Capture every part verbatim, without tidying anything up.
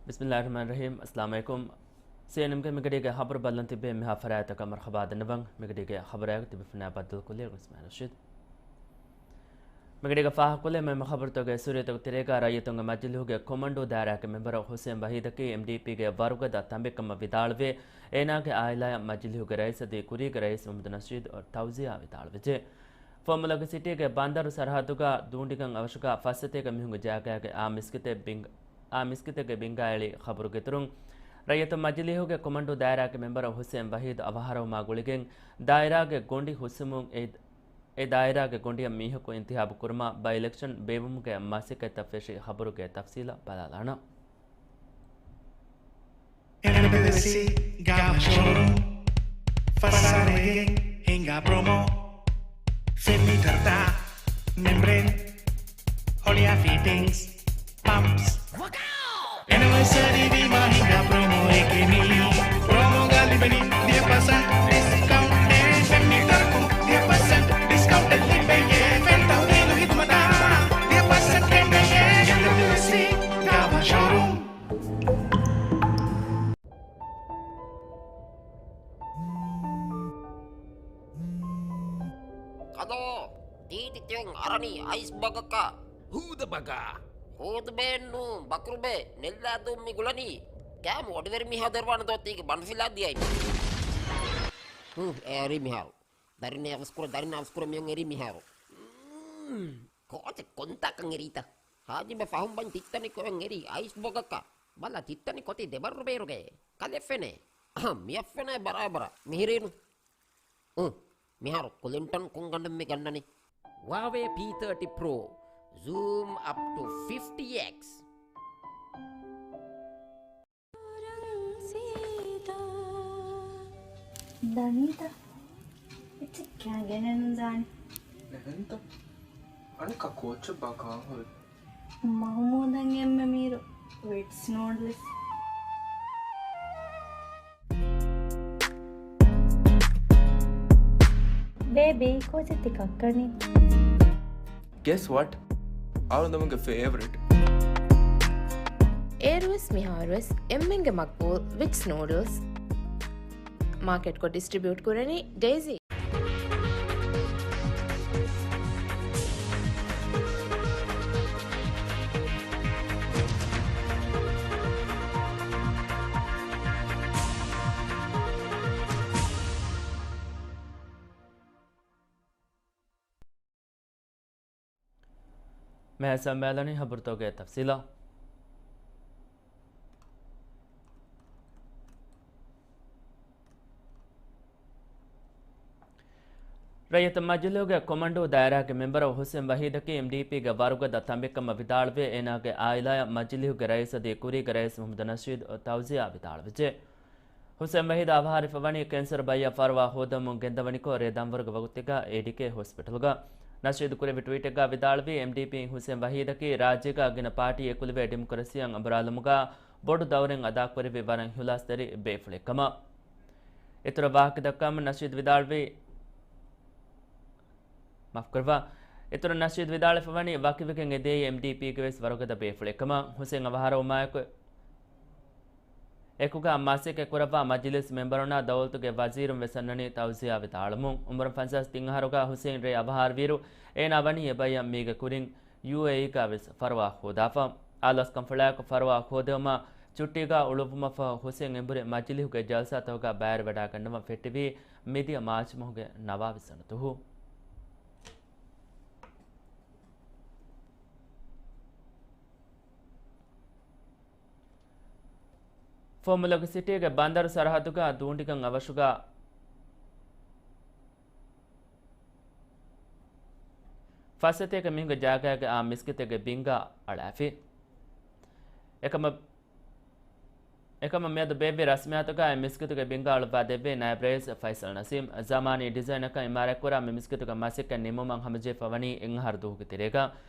ބިސްމިއްލާހިއްރަޙްމާނިއްރަޙީމް. އައްސަލާމު ޢަލައިކުމް. ސީއެންއެމްގެ މިގަޑީގެ ޚަބަރު ބައްލަން ތިއްބެވި މިހާ ފަރާތްތަކަށް މަރުޙަބާ ދަންނަވަން. މިގަޑީގެ ޚަބަރާއެކު ތިބިފަނާ ބައްދަލުކޮށްލި ނަސްމާ ރަޝީދު. މިގަޑީގަ ފާހަގަކޮށްލީމަ މި ޚަބަރުތަކުގެ ސުރިޔަތަކު ތެރޭގަ ރައްޔިތުންގެ މަޖިލީހުގެ ކޮމަންޑޫ ދާއިރާގެ މެމްބަރު ޙުސެން ވަހީދަކީ އެމްޑީޕީގެ ވަރުގަދަ ތަނބެއްކަމަށް ވިދާޅުވެ، އޭނާގެ އާއިލާއަށް މަޖިލީހުގެ ރައީސް އަދި ކުރީގެ ރައީސް މުޙައްމަދު ނަޝީދު ތައުޒިއާ ވިދާޅުވެއްޖެ. ފުވައްމުލަކު ސިޓީގެ ބަނދަރު ސަރަހައްދުގަ ދޫނޑިގަން އަވަށުގަ ފައްސަތޭކަ މީހުންގެ ޖާގައިގަ އާ މިސްކިތެއް ބިން-، އާ މިސްކިތެއްގެ ބިންގާ އެޅި ޚަބަރުގެ އިތުރުން، ރައްޔިތު މަޖިލީހުގެ ކޮމަންޑޫ ދާއިރާގެ މެމްބަރު ޙުސެން ވަހީދު އަވަހާރަވުމާ ގުޅިގެން ދާއިރާގެ ގޮނޑި ހުސްވުމުން އެ، އެ ދާއިރާގެ ގޮނޑިއަށް މީހަކު އިންތިހާބު ކުރުމަށް ބައި އިލެކްޝަން ބޭއްވުމުގެ މަސައްކަތްތައް ފެށި ޚަބަރުގެ ތަފްސީލަށް ބަލާލާނަން. އެމްއެލްސީ ގާ ޝޯރޫމް ފަސާރައިގެން ހިނގާ ޕްރޮމޯ. ފެން މީޓަރުތައް، މެމްބްރޭން، ހޮޅިއާ ފިޓިންގްސް، ޕަމްޕްސް. އެނިވަރސަރީ ވީމާ ހިނގާ ޕްރޮމޯއެކޭ މީ. ޕްރޮމޯގަ ލިބެނީ ދިހަ ޕަސެންޓް ޑިސްކައުންޓެއް. ފެން މީޓަރަކުން ދިހަ ޕަސެންޓް ޑިސްކައުންޓެއް ލިބެޔޭ. ފެން ތަހުލީލު ހިދުމަތާ ދިހަ ޕަސެންޓް ކެނޑެޔޭ. އެމްއެލްސީ ގާ ޝޯރޫމް. ކަލޯ، ތީ ތިތިވެން އަރަނީ އައިސް ބަގަކަށް. ހޫދަ ބަގާ. ހޫދުބޭއެއްނޫން، ބަކުރުބޭ، ނެއްލާދޫން މި ގުޅަނީ. ކާމު އޮޑިވެރި މީހާ ދެރުވާނެ ދޯ ތީގެ ބަނޑުފިލާ ދިޔައި. ހުން، އެ އަރި މިހާރު. ދަރިން އަވަސްކުރަ، ދަރިން އަވަސްކުރަ މިއޮން އެރީ މިހާރު. މް، ކޯޗެއް ކޮންތާކަން އެރީތަ؟ ހާޖިބެ ފަހުން ބަން ތިއްތަނި ކޮއެން އެރީ އައިސް ބޮގަކަށް. ބަލަ ތިއްތަނި ކޮތި ދެބައްރު ބޭރުގައޭ. ކަލެ ފެނޭ. އަހަ، މިއަށް ފެނޭ ބަރާބަރަށް. މިހިރީނު. އު، މިހާރު ކުލިންޓަން ކޮންގަނޑެއް މި ގަންނަނީ؟ ހުއާވޭ ޕީ ތާޓީ ޕްރޯ. ޒޫމް އަޕް ޓު ފިފްޓީ އެކްސް. ދަނީތަ؟ އެއްޗެއް ކާ ގެނެއްނުދާނެ. ނެހެންތަ؟ އަނެއްކާ ކޯޗެއް ބާ ކާން ހުރި؟ މަހުމޫދަށް އެންމެ މީރު ވިޓްސް ނޫޑްލްސް. ބޭބީ، ކޯޗެއް ތި ކައްކަނީ؟ Guess what? އަޅުގަނޑުގެ ފޭވަރިޓް. އޭރުވެސް މިހާރުވެސް އެންމެންގެ މަގްބޫލް ވިޓްސް ނޫޑްލްސް. މާކެޓްކޮށް ޑިސްޓްރިބިއުޓް ކުރަނީ ޑޭޒީ. މިހާރު ސަމާލަނީ ހަބަރުތަކުގެ ތަފްސީލަށް. ރައްޔިތު މަޖިލީހުގެ ކޮމަންޑޫ ދާއިރާގެ މެމްބަރު ހުސެން ވަހީދަކީ އެމްޑީޕީގެ ވަރުގަދަ ތަނބެއްކަމަށް ވިދާޅުވެ، އޭނާގެ އާއިލާއަށް މަޖިލީހުގެ ރައީސް އަދި ކުރީގެ ރައީސް މުހައްމަދު ނަޝީދު ތައުޒިއާ ވިދާޅުވެއްޖެ. ހުސެން ވަހީދު އަވަހާރަވެފަވަނީ ކެންސަރު ބައްޔަށް ފަރުވާ ހޯދަމުން ގެންދަވަނިކޮށް ރޭ ދަންވަރުގެ ވަގުތެއްގަ އޭޑީކޭ ހޮސްޕިޓަލްގަ. ނަޝީދު ކުރެއްވި ޓްވީޓެއްގަ ވިދާޅުވީ، އެމްޑީޕީން ހުސެން ވަހީދަކީ ރާއްޖޭގަ ގިނަ ޕާޓީ އެކުލެވޭ ޑިމޮކްރަސީއަށް އަނބުރާލުމުގަ ބޮޑު ދައުރެއް އަދާކުރެއްވި ވަރަށް އިހުލާސްތެރި ބޭފުޅެއްކަމަށް. އިތުރަށް ވާހަކަދައްކަމުން ނަޝީދު ވިދާޅުވީ، މާފުކުރައްވާ. އިތުރަށް ނަޝީދު ވިދާޅުވެފަވަނީ ވަކިވެގެން އެދޭ އެމްޑީޕީގެ ވެސް ވަރުގަދަ ބޭފުޅެއްކަމަށް. ހުސެން އަވަހާރަވުމާއެކު، އެކުގަ މަސައްކަތް ކުރައްވާ މަޖިލިސް މެމްބަރުންނާ ދައުލަތުގެ ވަޒީރުން ވެސް އަންނަނީ ތައުޒިއާ ވިދާޅުމުން. އުމުރުން ފަންސާސް ތިން އަހަރުގަ ހުސެން ރޭ އަވަހާރަވިއިރު، އޭނާ ވަނީ އެބައްޔަށް މީގެ ކުރިން ޔޫއޭއީގަ ވެސް ފަރުވާ ހޯދާފަ. އާލާސް ކަންފަޅާއެކު ފަރުވާ ހޯދެވުމަށް ޗުއްޓީގަ އުޅުއްވުމަށްފަހު ހުސެން އެނބުރި މަޖިލީހުގެ ޖަލްސާތަކުގަ ބައިވެރިވެވަޑައިގަންނަވަން ފެއްޓެވީ މިދިޔަ މާޗް މަހުގެ ނަވާވީސް ވަނަ ދުވަހު. ފުވައްމުލަކު ސިޓީގެ ބަނދަރު ސަރަހައްދުގަ ދޫނޑިގަން އަވަށުގަ ފައްސަތޭކަ މީހުންގެ ޖާގައިގަ އާ މިސްކިތެއްގެ ބިންގާ އަޅާފި. އެކަމަށް، އެކަމަށް މިއަދު ބޭއްވި ރަސްމިއްޔާތުގަ އެ މިސްކިތުގެ ބިންގާ އަޅުއްވާ ދެއްވި ނާއިބް ރައީސް ފައިސަލް ނަސީމް. ޒަމާނީ ޑިޒައިނަކަށް އިމާރާތްކުރާ މި މިސްކިތުގެ މަސައްކަތް ނިމުމަށް ހަމަޖެހިފަވަނީ އެއް އަހަރު ދުވަހުގެ ތެރޭގަ.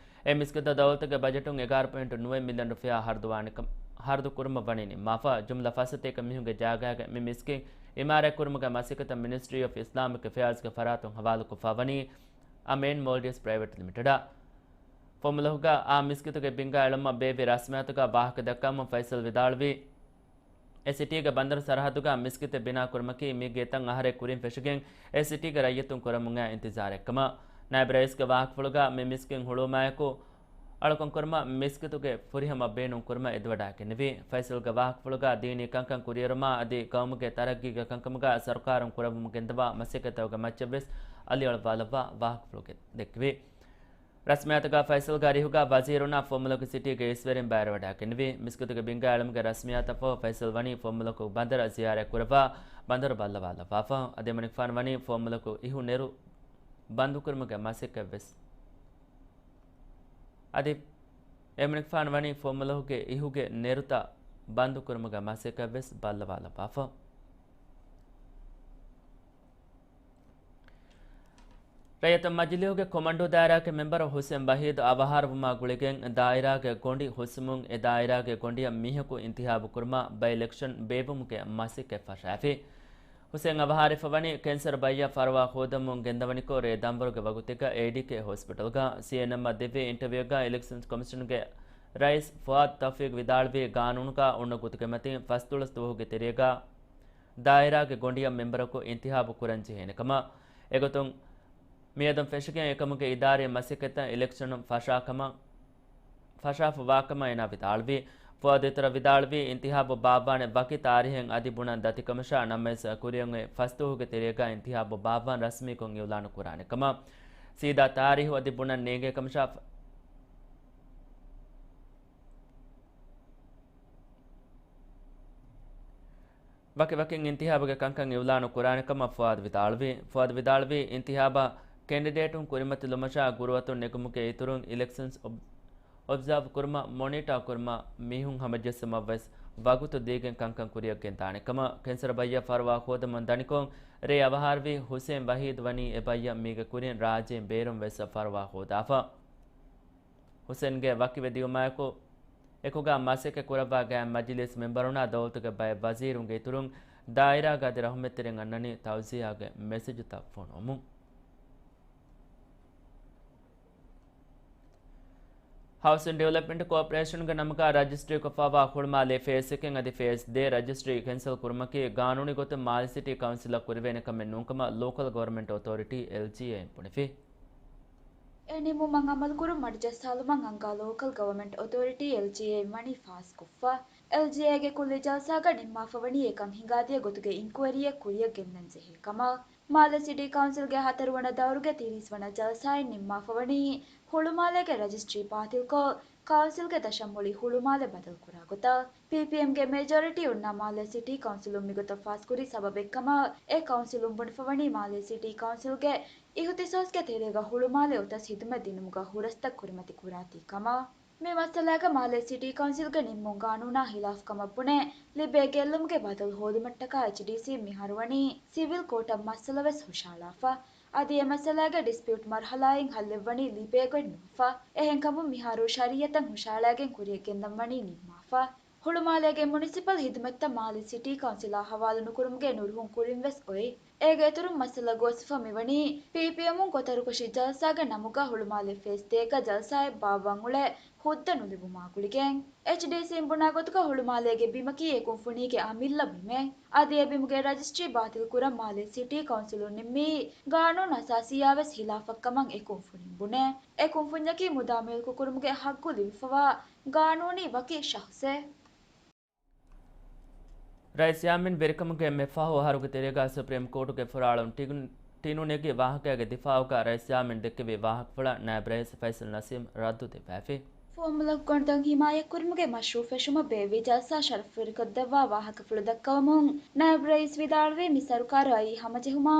އެ މިސްކިތަށް ދައުލަތުގެ ބަޖެޓުން އެގާރަ ޕޮއިންޓު ނުވައެއް މިލިއަން ރުފިޔާ ހަރުދުވާނެކަން، ހަރުދު ކުރުމަށް ވަނީ ނިންމާފަ. ޖުމްލަ ފައްސަތޭކަ މީހުންގެ ޖާގައިގަ މި މިސްކިތް އިމާރާތް ކުރުމުގެ މަސައްކަތަށް މިނިސްޓްރީ އޮފް އިސްލާމިކް އެފެއާޒްގެ ފަރާތުން ހަވާލުކޮށްފަ ވަނީ އަމޭން މޯލްޑިވްސް ޕްރައިވެޓް ލިމިޓެޑަށް. ފުވައްމުލަކުގަ އާ މިސްކިތުގެ ބިންގާ އެޅުމަށް ބޭއްވި ރަސްމިއްޔާތުގަ ވާހަކަ ދައްކަމުން ފައިސަލް ވިދާޅުވީ، އެ ސިޓީގެ ބަނދަރު ސަރަހައްދުގަ މިސްކިތެއް ބިނާ ކުރުމަކީ މި ގެތައް އަހަރެއް ކުރިން ފެށިގެން އެ ސިޓީގެ ރައްޔިތުން ކުރަމުން އައި އިންތިޒާރެއްކަމަށް. ނާއިބް ރައީސްގެ ވާހަކަފުޅުގަ މި މިސްކިތް ހުޅުވުމާއެކު އަޅުކަން ކުރުމަށް މިސްކިތުގެ ފުރިހަމަ ބޭނުން ކުރުމަށް އެދުވަޑާގެންނެވި. ފައިސަލްގެ ވާހަކަފުޅުގަ ދީނީ ކަންކަން ކުރިއެރުމާ އަދި ގައުމުގެ ތަރައްގީގެ ކަންކަމުގަ ސަރުކާރުން ކުރައްވަމުން ގެންދަވާ މަސައްކަތްތަކުގެ މައްޗަށްވެސް އަލިއަޅުއްވާލައްވާ ވާހަކަފުޅު ދެއްކެވި. ރަސްމިއްޔާތުގަ ފައިސަލްގެ އަރިހުގަ ވަޒީރުންނާ ފުވައްމުލަކު ސިޓީގެ އިސްވެރިން ބައިވެވަޑައިގެންނެވި. މިސްކިތުގެ ބިންގާ އެޅުމުގެ ރަސްމިއްޔާތަށް ފަހު ފައިސަލް ވަނީ ފުވައްމުލަކު ބަނދަރަށް ޒިޔާރަތް ކުރައްވާ ބަނދަރު ބައްލަވާލައްވާފަ. އަދި އެމަނިކުފާނު ވަނީ ފުވައްމުލަކު އިހު ނެރު ބަންދުކުރުމުގެ މަސައްކަތްވެސް. އަދި އެމަނިކުފާނު ވަނީ ފުވައްމުލަކުގެ އިހުގެ ނެރުތައް ބަންދުކުރުމުގެ މަސައްކަތްވެސް ބައްލަވާލައްވާފަ. ރައްޔިތުން މަޖިލީހުގެ ކޮމަންޑޫ ދާއިރާގެ މެމްބަރު ހުސެން ވަހީދު އަވަހާރަވުމާ ގުޅިގެން ދާއިރާގެ ގޮނޑި ހުސްވުމުން އެ ދާއިރާގެ ގޮނޑިއަށް މީހަކު އިންތިހާބު ކުރުމަށް ބައި އިލެކްޝަން ބޭއްވުމުގެ މަސައްކަތް ފަށާފި. ހުސެން އަވަހާރިފަ ވަނީ ކެންސަރު ބައްޔަށް ފަރުވާ ހޯދަމުން ގެންދަވަނިކޮށް ރޭ ދަންވަރުގެ ވަގުތެއްގަ އޭޑީކޭ ހޮސްޕިޓަލްގަ. ސީއެންއެމްއަށް ދެއްވި އިންޓަވިއުގަ އިލެކްޝަންސް ކޮމިޝަނުގެ ރައީސް ފުއާދު ތައުފީގު ވިދާޅުވީ ގާނޫނުގަ އޮންނަ ގޮތުގެ މަތިން ފަސްދޮޅަސް ދުވަހުގެ ތެރޭގަ ދާއިރާގެ ގޮނޑިއަށް މެމްބަރަކު އިންތިހާބު ކުރަން ޖެހޭނެ ކަމަށް. އެގޮތުން މިއަދުން ފެށިގެން އެކަމުގެ އިދާރީ މަސައްކަތްތައް އިލެކްޝަނުން ފަށާ ކަމަށް، ފަށާފަ ވާކަމަށް އޭނާ ވިދާޅުވި. ފުއާދު އިތުރަށް ވިދާޅުވީ، އިންތިހާބު ބާއްވާނެ ވަކި ތާރީހެއް އަދި ބުނަން ދަތިކަމަށާ، ނަމަވެސް ކުރިއަށް އޮތް ފަސްދުވަހުގެ ތެރޭގަ އިންތިހާބު ބާއްވާން ރަސްމީކޮށް އިއުލާނު ކުރާނެ ކަމަށް. ސީދާ ތާރީހު އަދި ބުނަން ނޭނގޭ ކަމަށާ، ވަކިވަކިން އިންތިހާބުގެ ކަންކަން އިއުލާނު ކުރާނެ ކަމަށް ފުއާދު ވިދާޅުވި. ފުއާދު ވިދާޅުވީ، އިންތިހާބަށް ކެންޑިޑޭޓުން ކުރިމަތިލުމަށާ ގުރުއަތުން ނެގުމުގެ އިތުރުން އިލެކްޝަންސް އޮބް-، އޮބްޒާވް ކުރުމަށް، މޮނިޓާ ކުރުމަށް، މީހުން ހަމަޖެއްސުމަށްވެސް ވަގުތު ދީގެން ކަންކަން ކުރިއަށް ގެންދާނެ ކަމަށް. ކެންސަރު ބައްޔަށް ފަރުވާ ހޯދަމުން ދަނިކޮށް، ރޭ އަވަހާރަވި ހުސެން ވަހީދު ވަނީ އެ ބައްޔަށް މީގެ ކުރިން ރާއްޖޭން ބޭރުން ވެސް ފަރުވާ ހޯދާފަ. ހުސެންގެ ވަކިވެ ދިއުމާއެކު، އެކުގަ މަސައްކަތް ކުރައްވާ ގާތް މަޖިލީސް މެމްބަރުންނާ ދައުލަތުގެ ބައެއް ވަޒީރުންގެ އިތުރުން ދާއިރާގަ އަދި ރަހުމަތްތެރިން އަންނަނީ ތައުޒިޔާގެ މެސެޖުތައް ފޮނުވަމުން. ހައުސިން ޑިވެލޮޕްމަންޓް ކޯޕަރޭޝަންގެ ނަމުގަ ރަޖިސްޓްރީކޮށްފައިވާ ހުޅުމާލޭ ފޭސް އެކެއް އަދި ފޭސް ދޭއް ރަޖިސްޓްރީ ކެންސަލް ކުރުމަކީ ގާނޫނީ ގޮތުން މާލެ ސިޓީ ކައުންސިލަށް ކުރެވޭނެ ކަމެއް ނޫންކަމަށް ލޯކަލް ގަވަރމެންޓް އޮތޯރިޓީ، އެލްޖީއޭ، އިން ބުނެފި. އެ ނިންމުމަށް އަމަލުކުރުން މަޑުޖައްސާލުމަށް އަންގާ ލޯކަލް ގަވަމެންޓް އޮތޯރިޓީ، އެލްޖީއޭ، ވަނީ ފާސްކޮށްފަ. އެލްޖީއޭގެ ކުއްލި ޖަލްސާގަ ނިންމާފަވަނީ އެކަން ހިނގާދިޔަ ގޮތުގެ އިންކުއަރީއެއް ކުރިއަށް ގެންދަން ޖެހޭ ކަމަށް. މާލެ ސިޓީ ކައުންސިލްގެ ހަތަރުވަނަ ދައުރުގެ ތިރީސް ވަނަ ޖަލްސާއިން ނިންމާފަވަނީ ހުޅުމާލޭގެ ރަޖިސްޓްރީ ބާތިލްކޮށް، ކައުންސިލްގެ ދަށަށް މުޅި ހުޅުމާލެ ބަދަލުކުރާ ގޮތަށް. ޕީޕީއެމްގެ މެޖޯރިޓީ އޮންނަ މާލެ ސިޓީ ކައުންސިލުން މިގޮތަށް ފާސްކުރި ސަބަބެއްކަމަށް، އެ ކައުންސިލުން ބުނެފަވަނީ މާލެ ސިޓީ ކައުންސިލްގެ އިހުތިސޯސްގެ ތެރޭގަ ހުޅުމާލެ އޮތަސް ހިދުމަތް ދިނުމުގަ ހުރަސްތައް ކުރިމަތި ކުރާތީ ކަމަށް. މި މައްސަލާގަ މާލެ ސިޓީ ކައުންސިލްގެ ނިންމުން ގާނޫނާ ހިލާފް ކަމަށް ބުނެ، ލިބޭ ގެއްލުމުގެ ބަދަލު ހޯދުމަށްޓަކާ އެޗްޑީސީ މިހާރު ވަނީ ސިވިލް ކޯޓަށް މައްސަލަވެސް ހުށަހަޅާފަ. އަދި އެ މައްސަލާގެ ޑިސްޕިއުޓް މަރުހަލާއިން ހައްލެއްވަނީ ލިބޭ ގޮތް ނުވެފަ. އެހެންކަމުން މިހާރު ޝަރީއަތަށް ހުށަހަޅާގެން ކުރިއަށް ގެންދަން ވަނީ ނިންމާފަ. ހުޅުމާލޭގެ މުނިސިޕަލް ހިދުމަތްތައް މާލެ ސިޓީ ކައުންސިލާ ހަވާލު ނުކުރުމުގެ ނުރުހުން ކުރިން ވެސް އޮތް. އޭގެ އިތުރުން މައްސަލަ ގޯސްފަ މިވަނީ، ޕީޕީއެމުން ގޮތަރުކޮށި ޖަލްސާގެ ނަމުގަ ހުޅުމާލެ ފޭސް ދޭއްގަ ޖަލްސާއެއް ބާއްވަން އުޅޭ ހުއްދަ ނުލިބުމާ ގުޅިގެން. އެޗްޑީސީން ބުނާ ގޮތުގަ ހުޅުމާލޭގެ ބިމަކީ އެ ކުންފުނީގެ އަމިއްލަ ބިމެއް. އަދި އެ ބިމުގެ ރަޖިސްޓްރީ ބާތިލް ކުރަން މާލެ ސިޓީ ކައުންސިލުން ނިންމީ ގާނޫނު އަސާސީއާ ވެސް ހިލާފަށް ކަމަށް އެ ކުންފުނިން ބުނޭ. އެ ކުންފުންޏަކީ މުދާ މިލްކު ކުރުމުގެ ހައްގު ލިބިފަވާ ގާނޫނީ ވަކި ޝަހުސެއް. ރައީސް ޔާމީން ވެރިކަމުގެ މެ ފަހު އަހަރުގެ ތެރޭގަ ސުޕްރީމް ކޯޓުގެ ފުރާޅުން ޓިނު، ޓިނު ނެގި ވާހަކައިގެ ދިފާއުގަ ރައީސް ޔާމީން ދެއްކެވި ވާހަކަފުޅަށް ނާއިބް ރައީސް ފައިސަލް ނަސީމް ރައްދު ދެއްވައިފި. ފުވައްމުލަކު ގޮނޑުތައް ހިމާޔަތްކުރުމުގެ މަޝްރޫއު ފެށުމަށް ބޭއްވި ޖަލްސާ ޝަރަފުވެރިކޮށްދެއްވާ ވާހަކަފުޅު ދައްކަވަމުން ނާއިބް ރައީސް ވިދާޅުވީ، މި ސަރުކާރު އައީ ހަމަޖެހުމާ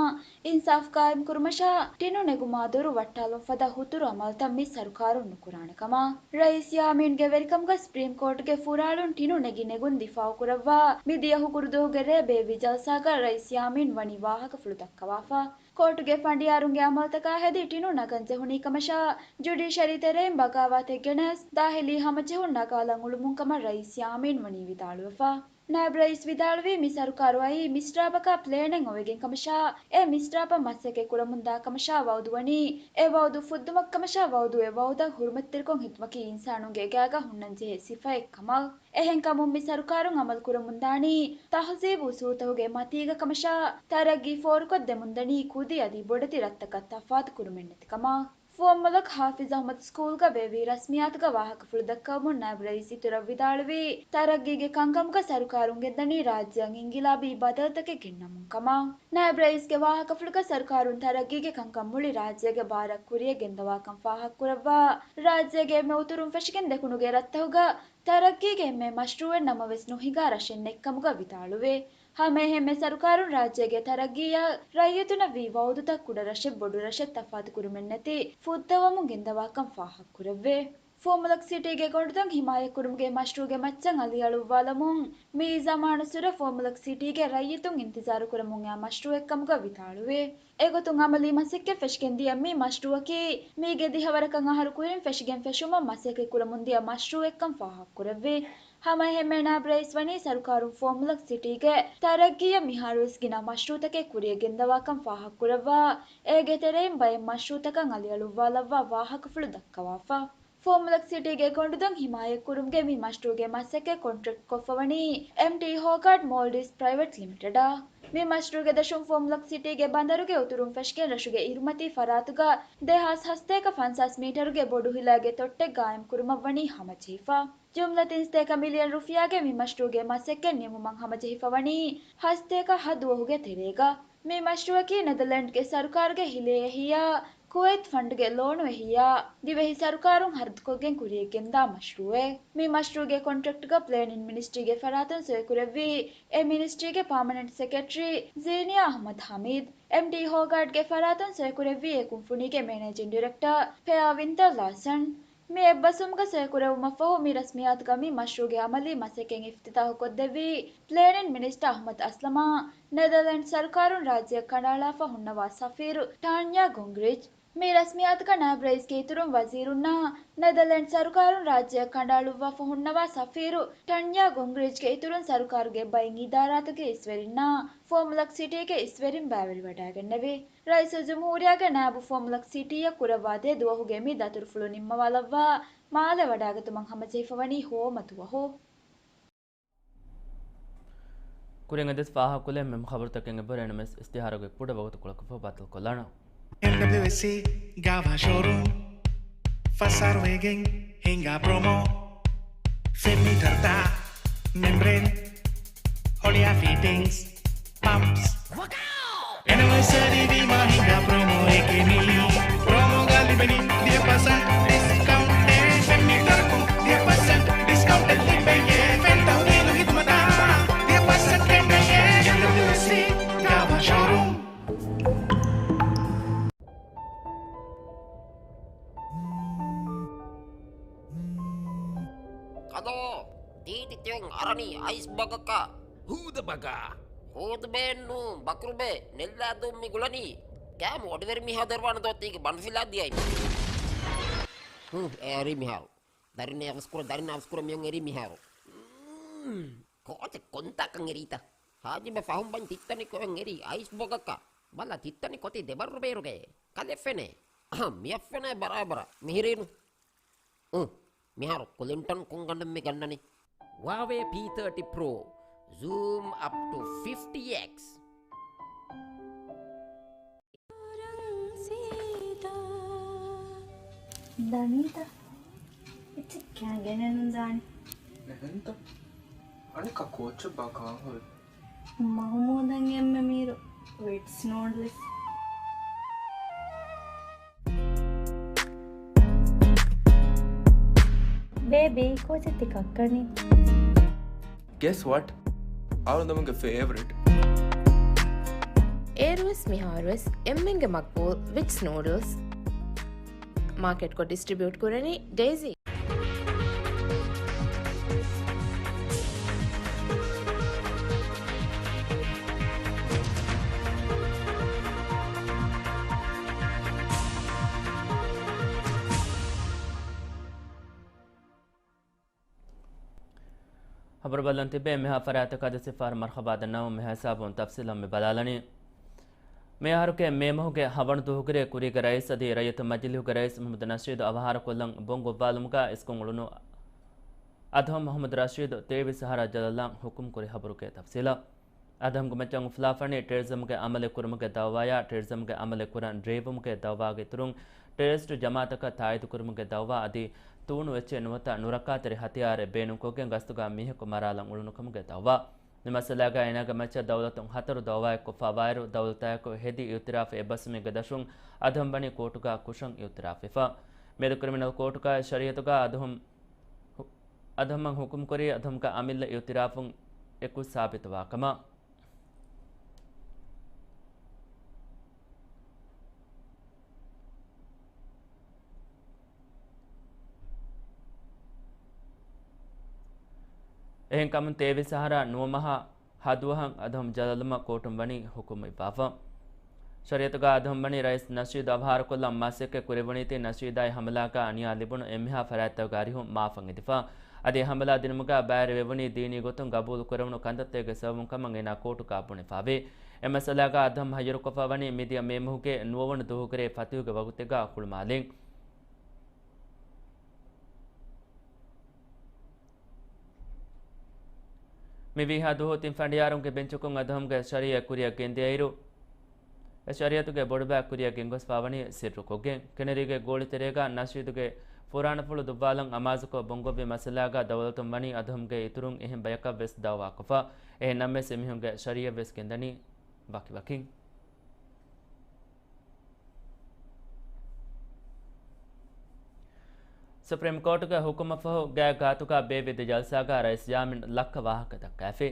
އިންސާފް ޤާއިމްކުރުމަށާ ޓިނު ނެގުމާ ދުރު ވައްޓާލުން ފަދަ ހުތުރު އަމަލުތައް މި ސަރުކާރުން ނުކުރާނެ ކަމަށް. ރައީސް ޔާމީންގެ ވެރިކަމުގަ ސްޕްރީމް ކޯޓުގެ ފުރާޅުން ޓިނު ނެގި ނެގުން ދިފާއުކުރައްވާ މިދިޔަ ހުކުރުދުވަހުގެ ރޭ ބޭއްވި ޖަލްސާގަ ރައީސް ޔާމީން ވަނީ ވާހަކަފުޅު ދައްކަވާފަ. ކޯޓުގެ ފަނޑިޔާރުންގެ އަމަލުތަކާ ހެދި ޓިނު ނަގަން ޖެހުނީ ކަމަށާ، ޖުޑިޝަރީ ތެރެއިން ބަޣާވާތެއް ގެނެސް ދާހިލީ ހަމަޖެހުން ނަގާލަން އުޅުމުން ކަމަށް ރައީސް ޔާމީން ވަނީ ވިދާޅުވެފަ. ނާއިބު ރައީސް ވިދާޅުވީ، މި ސަރުކާރު އައީ މިސްރާބަކާ ޕްލޭނެއް އޮވެގެން ކަމަށާ، އެ މިސްރާބަށް މަސައްކަތް ކުރަމުންދާ ކަމަށާ ވައުދު ވަނީ، އެ ވައުދު ފުއްދުމަށް ކަމަށާ ވައުދު އެ ވައުދަށް ހުރުމަތްތެރިކޮށް ހިދުމަތަކީ އިންސާނުންގެ ގާގަ ހުންނަންޖެހޭ ސިފައެއް ކަމަށް. އެހެންކަމުން މި ސަރުކާރުން އަމަލު ކުރަމުންދާނީ ތަހުޒީބު އުސޫލުތަކުގެ މަތީގަ ކަމަށާ، ތަރައްގީ ފޯރުކޮށްދެމުންދަނީ ކުދި އަދި ބޮޑެތި ރަށްތަކަށް ތަފާތު ކުރުމެއް ނެތި ކަމަށް. ފުވައްމުލަކު ހާފިޒް އަޙްމަދު ސްކޫލްގަ ބޭއްވި ރަސްމިއްޔާތުގަ ވާހަކަފުޅު ދައްކަވަމުން ނާއިބު ރައީސް އިތުރަށް ވިދާޅުވީ، ތަރައްގީގެ ކަންކަމުގަ ސަރުކާރުން ގެންދަނީ ރާއްޖެއަށް އިންގިލާބީ ބަދަލުތަކެއް ގެންނަމުން ކަމަށް. ނާއިބު ރައީސްގެ ވާހަކަފުޅުގަ ސަރުކާރުން ތަރައްގީގެ ކަންކަން މުޅި ރާއްޖޭގެ ބާރަށް ކުރިޔަށް ގެންދަވާކަން ފާހަގަކުރައްވާ، ރާއްޖޭގެ އެންމެ އުތުރުން ފެށިގެން ދެކުނުގެ ރަށްތަކުގަ ތަރައްގީގެ އެންމެ މަޝްރޫއެއް ނަމަވެސް ނުހިނގާ ރަށެއް ނެތްކަމުގަ ވިދާޅުވޭ. ހަމައެހެންމެ ސަރުކާރުން ރާއްޖޭގެ ތަރައްގީއަށް ރައްޔިތުންނަށް ވީ ވައުދުތައް ކުޑަ ރަށެއް ބޮޑު ރަށެއް ތަފާތު ކުރުމެއް ނެތި ފުއްދަވަމުން ގެންދަވާކަން ފާހަގަކުރެއްވޭ. ފުވައްމުލަކު ސިޓީގެ ގޮނޑުދޮށް ހިމާޔަތްކުރުމުގެ މަޝްރޫގެ މައްޗަށް އަލިއަޅުއްވާލަމުން މިއީ ޒަމާނުއްސުރެ ފުވައްމުލަކު ސިޓީގެ ރައްޔިތުން އިންތިޒާރު ކުރަމުން އައި މަޝްރޫއެއްކަމުގަ ވިދާޅުވޭ. އެގޮތުން އަމަލީ މަސައްކަތް ފެށިގެން ދިޔަ މި މަޝްރޫއަކީ މީގެ ދިހަވަރަކަށް އަހަރު ކުރިން ފެށިގެން ފެށުމަށް މަސައްކަތް ކުރަމުން ދިޔަ މަޝްރޫއެއްކަން ފާހަގަކުރެއްވި. ހަމައެހެންމެ ނާއިބު ރައީސް ވަނީ ސަރުކާރުން ފުވައްމުލަކު ސިޓީގެ ތަރައްގީއަށް މިހާރުވެސް ގިނަ މަޝްރޫއުތަކެއް ކުރިޔަށް ގެންދަވާކަން ފާހަގަކުރައްވާ، އޭގެ ތެރެއިން ބައެއް މަޝްރޫއުތަކަށް އަލިއަޅުއްވާލައްވާ ވާހަކަފުޅު ދައްކަވާފަ. ފުވައްމުލަކު ސިޓީގެ ގޮނޑުދޮށް ހިމާޔަތްކުރުމުގެ މި މަޝްރޫއުގެ މަސައްކަތް ކޮންޓްރެކްޓް ކޮށްފަވަނީ އެމްޓީ ހޯގާޑް މޯލްޑިވްސް ޕްރައިވެޓް ލިމިޓެޑާ. މި މަޝްރޫއުގެ ދަށުން ފުވައްމުލަކު ސިޓީގެ ބަނދަރުގެ އުތުރުން ފެށިގެން ރަށުގެ އިރުމަތީ ފަރާތުގަ ދެހާސް ހަސަތޭކަ ފަންސާސް މީޓަރުގެ ބޮޑު ހިލައިގެ ތޮއްޓެއް ގާއިމް ކުރުމަށްވަނީ ހަމަޖެހިފަ. ޖުމްލަ ތިންސަތޭކަ މިލިއަން ރުފިޔާގެ މި މަޝްރޫއުގެ މަސައްކަތް ނިމުމަށް ހަމަޖެހިފަވަނީ ހަސަތޭކަ ހަ ދުވަހުގެ ތެރޭގަ. މި މަޝްރޫއަކީ ނެދަލެންޑްގެ ސަރުކާރުގެ ހިލޭއެހީއާ، ކުވައިތް ފަންޑްގެ ލޯނުއެހީއާ، ދިވެހި ސަރުކާރުން ހަރަދުކޮށްގެން ކުރިޔަށްގެންދާ މަޝްރޫއެއް. މި މަޝްރޫއުގެ ކޮންޓްރެކްޓްގަ ޕްލޭނިން މިނިސްޓްރީގެ ފަރާތުން ސޮއިކުރެއްވީ އެ މިނިސްޓްރީގެ ޕާމަނެންޓް ސެކްރެޓަރީ ޒީނިޔާ އަޙްމަދު ޙަމީދު. އެމްޑީ ހޯގާޑްގެ ފަރާތުން ސޮއިކުރެއްވީ އެ ކުންފުނީގެ މެނޭޖިން ޑިރެކްޓަރ ޕެއާ ވިންތަރ ލާސަން. މި އެއްބަސްވުމުގަ ސޮއިކުރެއްވުމަށްފަހު، މި ރަސްމިއްޔާތުގަ މި މަޝްރޫއުގެ އަމަލީ މަސައްކަތް އިފްތިތާޙުކޮށްދެއްވީ ޕްލޭނިން މިނިސްޓަރ އަޙްމަދު އަސްލަމާ، ނެދަލެންޑް ސަރުކާރުން ރާއްޖެއަށް ކަނޑައަޅާފަ ހުންނަވާ ސަފީރު ޓާންޔާ ގޮންގްރިޗް. މި ރަސްމިއްޔާތުގަ ނާއިބު ރައީސްގެ އިތުރުން ވަޒީރުންނާ، ނެދަލެންޑް ސަރުކާރުން ރާއްޖެއަށް ކަނޑައަޅުއްވާފަ ހުންނަވާ ސަފީރު ޓާންޔާ ގޮންގްރިޗްގެ އިތުރުން ސަރުކާރުގެ ބައެއް އިދާރާތަކުގެ އިސްވެރިންނާ، ފުވައްމުލަކު ސިޓީގެ އިސްވެރިން ބައިވެރިވަޑައިގެންނެވި. ރައީސުލްޖުމްހޫރިއްޔާގެ ނާއިބު ފުވައްމުލަކު ސިޓީއަށް ކުރައްވާ ދެ ދުވަހުގެ މި ދަތުރުފުޅު ނިންމަވާލައްވާ މާލެ ވަޑައިގަތުމަށް ހަމަޖެހިފަވަނީ ހޯމަ ދުވަހު. ކުރިން އެދެސް ފާހަގަކުރޭ މެމް ޚަބަރުތަކެއް އެބަހުރި ނަމަވެސް އިސްތިހާރުގެ ކުޑަ ވަގުތުކޮޅަކަށްފަހު ބައްދަލުކޮށްލާނަން. އެމްޑަބްލިއުއެސްސީ ގާވާ ޝޯރޫމް ފަސް އަހަރު ވެގެން ހިނގާ ޕްރޮމޯ. ފެންމީޓަރުތައް، މެމްބްރޭން، ހޮޅިއާ ފިޓިންގްސް، ޕަމްޕްސް. އެނިވަރސަރީ ވީމާ ހިނގާ ޕްރޮމޯއެކޭ މީ. ޕްރޮމޯގަ ލިބެނީ ދިހަ ޕަސެންޓް ޑިސްކައުންޓެއް. ފެންމީޓަރަކުން ދިހަ ޕަސެންޓް ޑިސްކައުންޓެއް ލިބެޔޭ. ފެން ތަހުލީލު ހިދުމަތާ ދިހަ ޕަސެންޓް ކެނޑެޔޭ. އެމްޑަބްލިއުއެސްސީ ގާވާ ޝޯރޫމް. ކަލޯ، ތީތި ތިޔުން އަރަނީ އައިސް ބަގަކަށް. ހޫދަ ބަގާ. ހޫދުބޭއެއްނޫ، ބަކުރުބޭ، ނެއްލާދޫ މި ގުޅަނީ. ކާމު އޮޑިވެރި މީހާ ދޮރުވާނެ ދޯ ތީގެ ބަނޑުފިލާ ދިޔައި. ހު، އެ އެރީ މިހާރު. ދަރިން އަވަސްކުރ، ދަރިން އަވަސްކުރ މިޔުން އެރީ މިހާރު. މް، ކޯޗެއް ކޮންތާކަން އެރީތަ؟ ހާޖިބެ ފަހުން ބަން ތިއްތަނި ކޮއެއް އެރީ އައިސް ބޮގަކަށް. ބަލަ ތިއްތަނި ކޮތި ދެބައްރު ބޭރުގައޭ. ކަލެ ފެނޭ. އަހަ، މިއަށް ފެނޭ ބަރާބަރަށް. މިހިރީނު. އު، މިހާރު ކުލިންޓަން ކޮން ގަނޑެއް މި ގަންނަނީ؟ ހުއާވޭ ޕީ ތާޓީ ޕްރޯ، ޒޫމް އަޕް ޓު ފިފްޓީ އެކްސް. ދަނީތަ؟ އެއްޗެއް ކާ ގެނެއްނު ދާނީ. އެހެންތަ؟ އަނެއްކާ ކޯޗެއް ބާ ކާން ހުރި؟ މަހުމޫދަށް އެންމެ މީރު ވިޓްސް ނޫޑްލްސް. ބޭބީ، ކޯޗެއް ތި ކައްކަނީ؟ Guess what? އަޅުގަނޑުމެންގެ ފޭވަރިޓް. އޭރުވެސް މިހާރުވެސް އެންމެންގެ މަގްބޫލް ވިޓްސް ނޫޑްލްސް. މާކެޓްކޮށް ޑިސްޓްރިބިއުޓް ކުރަނީ ޑެއިސީ. ޚަބަރު ބަލަން ތިބޭ މިހާ ފަރާތަކަށް އަދި ސިފާރު މަރްޙަބާ ދަންނަވަމުން މިހާ ހިސާބުން ތަފްސީލަށް މި ބަލާލަނީ. މިއަހަރުގެ މޭ މަހުގެ ހަވަނު ދުވަހުގެ ކުރީގެ ރައީސް އަދި ރައްޔިތު މަޖިލީހުގެ ރައީސް މުޙައްމަދު ނަޝީދު އަވަހާރަކޮށްލަން ބޮން ގޮއްވާލުމުގަ އިސްކޮށް އުޅުނު އަދްހަމް މުޙައްމަދު ރަޝީދު ތޭވީސް އަހަރަށް ޖަލަށްލަން ޙުކުމް ކުރި ޚަބަރުގެ ތަފްސީލަށް. އަދްހަމްގެ މައްޗަށް އުފުލާފަނީ ޓެރަރިޒަމްގެ އަމަލެއް ކުރުމުގެ ދައުވާޔާ، ޓެރަރިޒަމްގެ އަމަލެއް ކުރަން ރޭވުމުގެ ދައުވާގެ އިތުރުން، ޓެރަރިސްޓު ޖަމާއަތަކަށް ތާއީދު ކުރުމުގެ ދައުވާ އަދި ތޫނު އެއްޗެއް ނުވަތަ ނުރައްކާތެރި ހަތިޔާރެއް ބޭނުންކޮށްގެން ގަސްތުގަ މީހަކު މަރާލަން އުޅުނު ކަމުގެ ދައުވާ. މި މައްސަލާގަ އޭނާގެ މައްޗަށް ދައުލަތުން ހަތަރު ދައުވާއެއް ކޮށްފަވާއިރު، ދައުލަތާއެކު ހެދި އިއުތިރާފު އެއްބަސްވުމުގެ ދަށުން އަދްހަމް ވަނީ ކޯޓުގަ ކުށަށް އިއުތިރާފްވެފަ. މިއަދު ކްރިމިނަލް ކޯޓުގައި ޝަރީއަތުގަ އަދްހަމް ހު-، އަދްހަމްއަށް ޙުކުމްކުރީ އަދްހަމްގެ އަމިއްލަ އިއުތިރާފުން އެކު ސާބިތުވާ ކަމަށް. އެހެންކަމުން ތޭވީސް އަހަރާ ނުވަ މަހާ ހަ ދުވަހަށް އަދްހަމް ޖަލަށްލުމަށް ކޯޓުން ވަނީ ޙުކުމް އިއްވާފަ. ޝަރީއަތުގަ އަދްހަމް ވަނީ ރައީސް ނަޝީދު އަވަހާރަކޮށްލަން މަސައްކަތް ކުރެވުނީތީ ނަޝީދާއި ހަމަލާގަ އަނިޔާ ލިބުނު އެންމެހާ ފަރާތްތަކުގެ އަރިހުން މާފަށް އެދިފަ. އަދި އެ ހަމަލާ ދިނުމުގަ ބައިވެރިވެވުނީ ދީނީ ގޮތުން ގަބޫލު ކުރެވުނު ކަންތައްތަކެއްގެ ސަބަބުން ކަމަށް އޭނާ ކޯޓުގަ ބުނެފަވޭ. އެ މައްސަލާގަ އަދްހަމް ހައްޔަރުކޮށްފަ ވަނީ މިދިޔަ މޭ މަހުގެ ނުވަވަނަ ދުވަހުގެ ރޭ ފަތިހުގެ ވަގުތެއްގަ ހުޅުމާލެން. މި ވީހާ ދުވަހު ތިން ފަނޑިޔާރުންގެ ބެންޗަކުން އަދްހަމްގެ ޝަރީއަތް ކުރިއަށް ގެންދިޔައިރު، އެ ޝަރީއަތުގެ ބޮޑުބައި ކުރިއަށް ގެންގޮސްފަ ވަނީ ސިއްރުކޮށްގެން. ކެނެރީގެ ގޯޅިތެރޭގަ ނަޝީދުގެ ފުރާނަފުޅު ދުއްވާލަން އަމާޒުކޮށް ބޮންގޮއްވި މައްސަލާގަ ދައުލަތުން ވަނީ އަދްހަމްގެ އިތުރުން އެހެން ބަޔަކަށް ވެސް ދައުވާކޮށްފަ. އެހެން ނަމަވެސް އެމީހުންގެ ޝަރީއަތް ވެސް ގެންދަނީ ވަކިވަކިން. ސުޕްރީމް ކޯޓުގެ ޙުކުމަށްފަހު ގާތްގާތުގަ ބޭއްވި ދެ ޖަލްސާގަ ރައީސް ޔާމީން ލައްކަ ވާހަކަ ދައްކައިފި.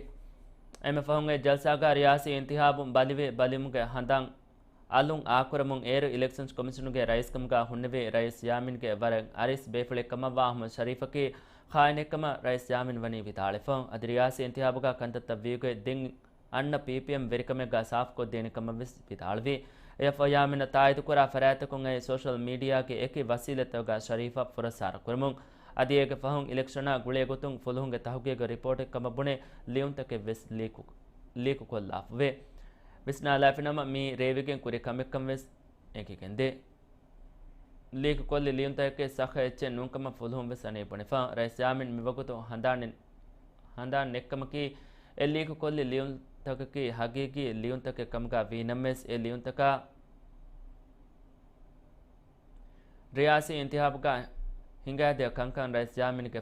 އެންމެ ފަހުން އެ ޖަލްސާގަ ރިޔާސީ އިންތިހާބުން ބަލިވި ބަލިވުމުގެ ހަނދާން އަލުން އާކުރަމުން އޭރު އިލެކްޝަންސް ކޮމިޝަނުގެ ރައީސްކަމުގަ ހުންނެވި ރައީސް ޔާމީންގެ ވަރަށް އަރިސް ބޭފުޅެއްކަމަށްވާ އަޙްމަދު ޝަރީފަކީ ޚާއިނެއްކަމަށް ރައީސް ޔާމީން ވަނީ ވިދާޅުވެފަ. އަދި ރިޔާސީ އިންތިހާބުގަ ކަންތައްތައް ވީގޮތް ދެން އަންނަ ޕީޕީއެމް ވެރިކަމެއްގަ ސާފުކޮށްދޭނެ ކަމަށް ވެސް ވިދާޅުވި. އެއަށްފަހު ޔާމީނަށް ތާއީދުކުރާ ފަރާތްތަކުން އައި ސޯޝަލް މީޑިއާގެ އެކި ވަސީލަތްތަކުގަ ޝަރީފަށް ފުރައްސާރަ ކުރަމުން، އަދި އޭގެ ފަހުން އިލެކްޝަނާ ގުޅޭ ގޮތުން ފުލުހުންގެ ތަހުގީގު ރިޕޯޓެއް ކަމަށް ބުނެ ލިޔުންތަކެއް ވެސް ލީކު، ލީކުކޮށްލާފަވޭ. ވިސްނާލާފިނަމަ މީ ރޭވިގެން ކުރި ކަމެއްކަން ވެސް އެނގިގެންދޭ. ލީކުކޮށްލި ލިޔުންތަކެއް ސައްހަ އެއްޗެއް ނޫންކަމަށް ފުލުހުން ވެސް އަނެއް ބުނެފަ. ރައީސް ޔާމީން މިވަގުތު ހަނދާން، ހަނދާން ނެއްކަމަކީ، އެ ލީކުކޮށްލި ލިޔުންތަކަކީ ހަގީގީ ލިޔުންތަކެއް ކަމުގަ ވީނަމަވެސް، އެ ލިޔުންތަކާ ރިޔާސީ އިންތިހާބުގަ ހިނގާދިޔަ ކަންކަން ރައީސް ޔާމީންގެ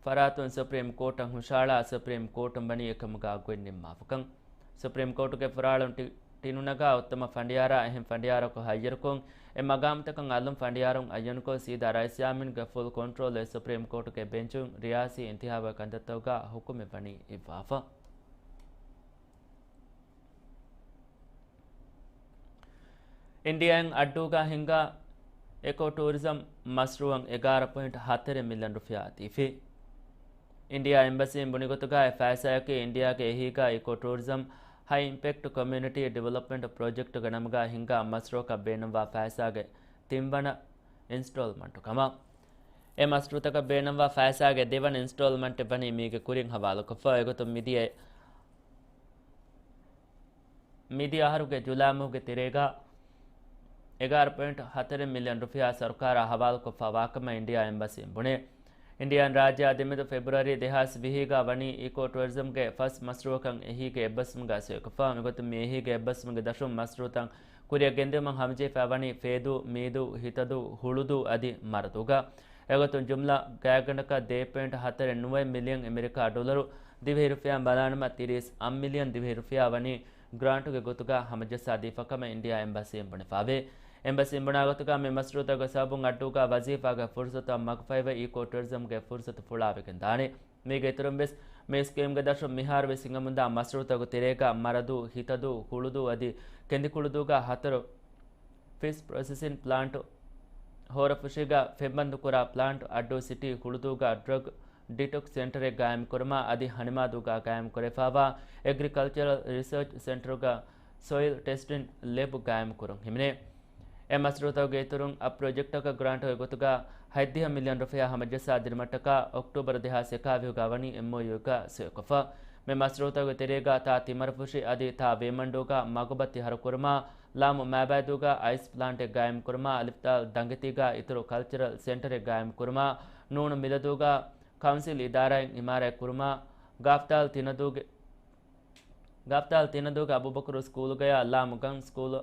ފަރާތުން ސުޕްރީމް ކޯޓަށް ހުށައަޅާ، ސުޕްރީމް ކޯޓުން ވަނީ އެކަމުގަ ގޮތް ނިންމާފަކަން. ސުޕްރީމް ކޯޓުގެ ފުރާޅުން ޓި-، ޓިނުނަގާ އުއްތަމަ ފަނޑިޔާރާ އެހެން ފަނޑިޔާރަކު ހައްޔަރުކޮށް، އެ މަގާމްތަކަށް އަލުން ފަނޑިޔާރުން އައްޔަނުކޮށް، ސީދާ ރައީސް ޔާމީންގެ ފުލް ކޮންޓްރޯލް އެ ސުޕްރީމް ކޯޓުގެ ބެންޗުން ރިޔާސީ އިންތިހާބުގެ ކަންތައްތަކުގަ ހުކުމެއް ވަނީ އިއްވާފަ. އިންޑިއާއިން އައްޑޫގަ ހިންގާ އިކޯ ޓޫރިޒަމް މަޝްރޫއަށް އެގާރަ ޕޮއިންޓް ހަތަރެއް މިލިއަން ރުފިޔާ ދީފި. އިންޑިއާ އެމްބަސީން ބުނިގޮތުގައި ފައިސާއަކީ އިންޑިއާގެ އެހީގަ އިކޯ ޓޫރިޒަމް ހައި އިމްޕެކްޓް ކޮމިއުނިޓީ ޑިވެލޮޕްމަންޓް ޕްރޮޖެކްޓުގެ ނަމުގަ ހިންގާ މަޝްރޫއަކަށް ބޭނުންވާ ފައިސާގެ ތިންވަނަ އިންސްޓޯލްމަންޓު ކަމަށް. އެ މަޝްރޫއަތަކަށް ބޭނުންވާ ފައިސާގެ ދެވަނަ އިންސްޓޯލްމަންޓެއް ވަނީ މީގެ ކުރިން ހަވާލުކޮށްފަ. އެގޮތުން މިދިޔަ މިދިޔަ އަހަރުގެ ޖުލާ މަހުގެ ތެރޭގަ އެގާރަ ޕޮއިންޓް ހަތަރެއް މިލިއަން ރުފިޔާ ސަރުކާރަށް ހަވާލުކޮށްފަ ވާކަމަށް އިންޑިއާ އެމްބަސީން ބުނޭ. އިންޑިއާއިން ރާއްޖެއާ ދެމެދު ފެބްރުއަރީ ދެހާސް ވިހީގަ ވަނީ އިކޯ ޓުއަރިޒަމްގެ ފަސް މަޝްރޫއަކަށް އެހީގެ އެއްބަސްވުމުގަ ސޮއިކޮށްފަ. މިގޮތުން މި އެހީގެ އެއްބަސްވުމުގެ ދަށުން މަޝްރޫއުތައް ކުރިއަށް ގެންދިއުމަށް ހަމަޖެހިފަ ވަނީ ފޭދޫ، މީދޫ، ހިތަދޫ، ހުޅުދޫ އަދި މަރަދޫގަ. އެގޮތުން ޖުމްލަ ގާތްގަނޑަކަށް ދޭއް ޕޮއިންޓް ހަތަރެއް ނުވައެއް މިލިއަން އެމެރިކާ ޑޮލަރު، ދިވެހި ރުފިޔާ ބަލާނަމަ ތިރީސް އަށް މިލިއަން ދިވެހި ރުފިޔާ ވަނީ ގްރާންޓުގެ ގޮތުގަ ހަމަޖައްސާދީފަކަމަށް އިންޑިއާ އެމްބަސީން ބުނެފަވޭ. އެމްބަސީން ބުނާ ގޮތުގަ މި މަޝްރޫއުތަކުގެ ސަބަބުން އައްޑޫގަ ވަޒީފާގެ ފުރުސަތު މަގުފަހިވެ އީކޯ ޓުއަރިޒަމްގެ ފުރުސަތު ފުޅާވެގެން ދާނެ. މީގެ އިތުރުން ވެސް މި ސްކީމްގެ ދަށުން މިހާރު ވެސް ހިނގަމުންދާ މަޝްރޫއުތަކުގެ ތެރޭގަ މަރަދޫ، ހިތަދޫ، ހުޅުދޫ އަދި ކެނދިކުޅުދޫގަ ހަތަރު ފިޝް ޕްރޮސެސިން ޕްލާންޓު، ހޯރަފުށީގަ ފެންބަންދުކުރާ ޕްލާންޓު، އައްޑޫ ސިޓީ ހުޅުދޫގަ ޑްރަގް ޑިޓޮކްސް ސެންޓަރެއް ގާއިމްކުރުމާ އަދި ހަނިމާދޫގަ ގާއިމްކުރެފަވާ އެގްރިކަލްޗަރަލް ރިސަރޗް ސެންޓަރުގަ ސޮއިލް ޓެސްޓިން ލެބް ގާއިމްކުރުން ހިމެނޭ. އެ މަޝްރޫޢުތަކުގެ އިތުރުން އަ ޕްރޮޖެކްޓަކަށް ގްރާންޓުގެ ގޮތުގަ ހަތްދިހަ މިލިއަން ރުފިޔާ ހަމަޖައްސާ ދިނުމަށްޓަކާ އޮކްޓޫބަރު ދެހާސް އެކާވީހުގަ ވަނީ އެމްއޯޔޫއެއްގަ ސޮއިކޮށްފަ. މި މަޝްރޫޢުތަކުގެ ތެރޭގަ ތާ ތިމަރުފުށި އަދި ތާ ވޭމަންޑޫގަ މަގުބައްތި ހަރުކުރުމާ، ލާމު މާބައިދޫގަ އައިސް ޕްލާންޓެއް ގާއިމްކުރުމާ، އަލިފްދާލް ދަނގެތީގަ އިތުރު ކަލްޗަރަލް ސެންޓަރެއް ގާއިމްކުރުމާ، ނޫނު މިލަދޫގަ ކައުންސިލް އިދާރާއެއް އިމާރާތްކުރުމާ، ގާފްދާލް ތިނަދޫގެ ގާފްދާލް ތިނަދޫގެ އަބޫބަކުރު ސްކޫލުގަޔާ ލާމުގަން ސްކޫލު،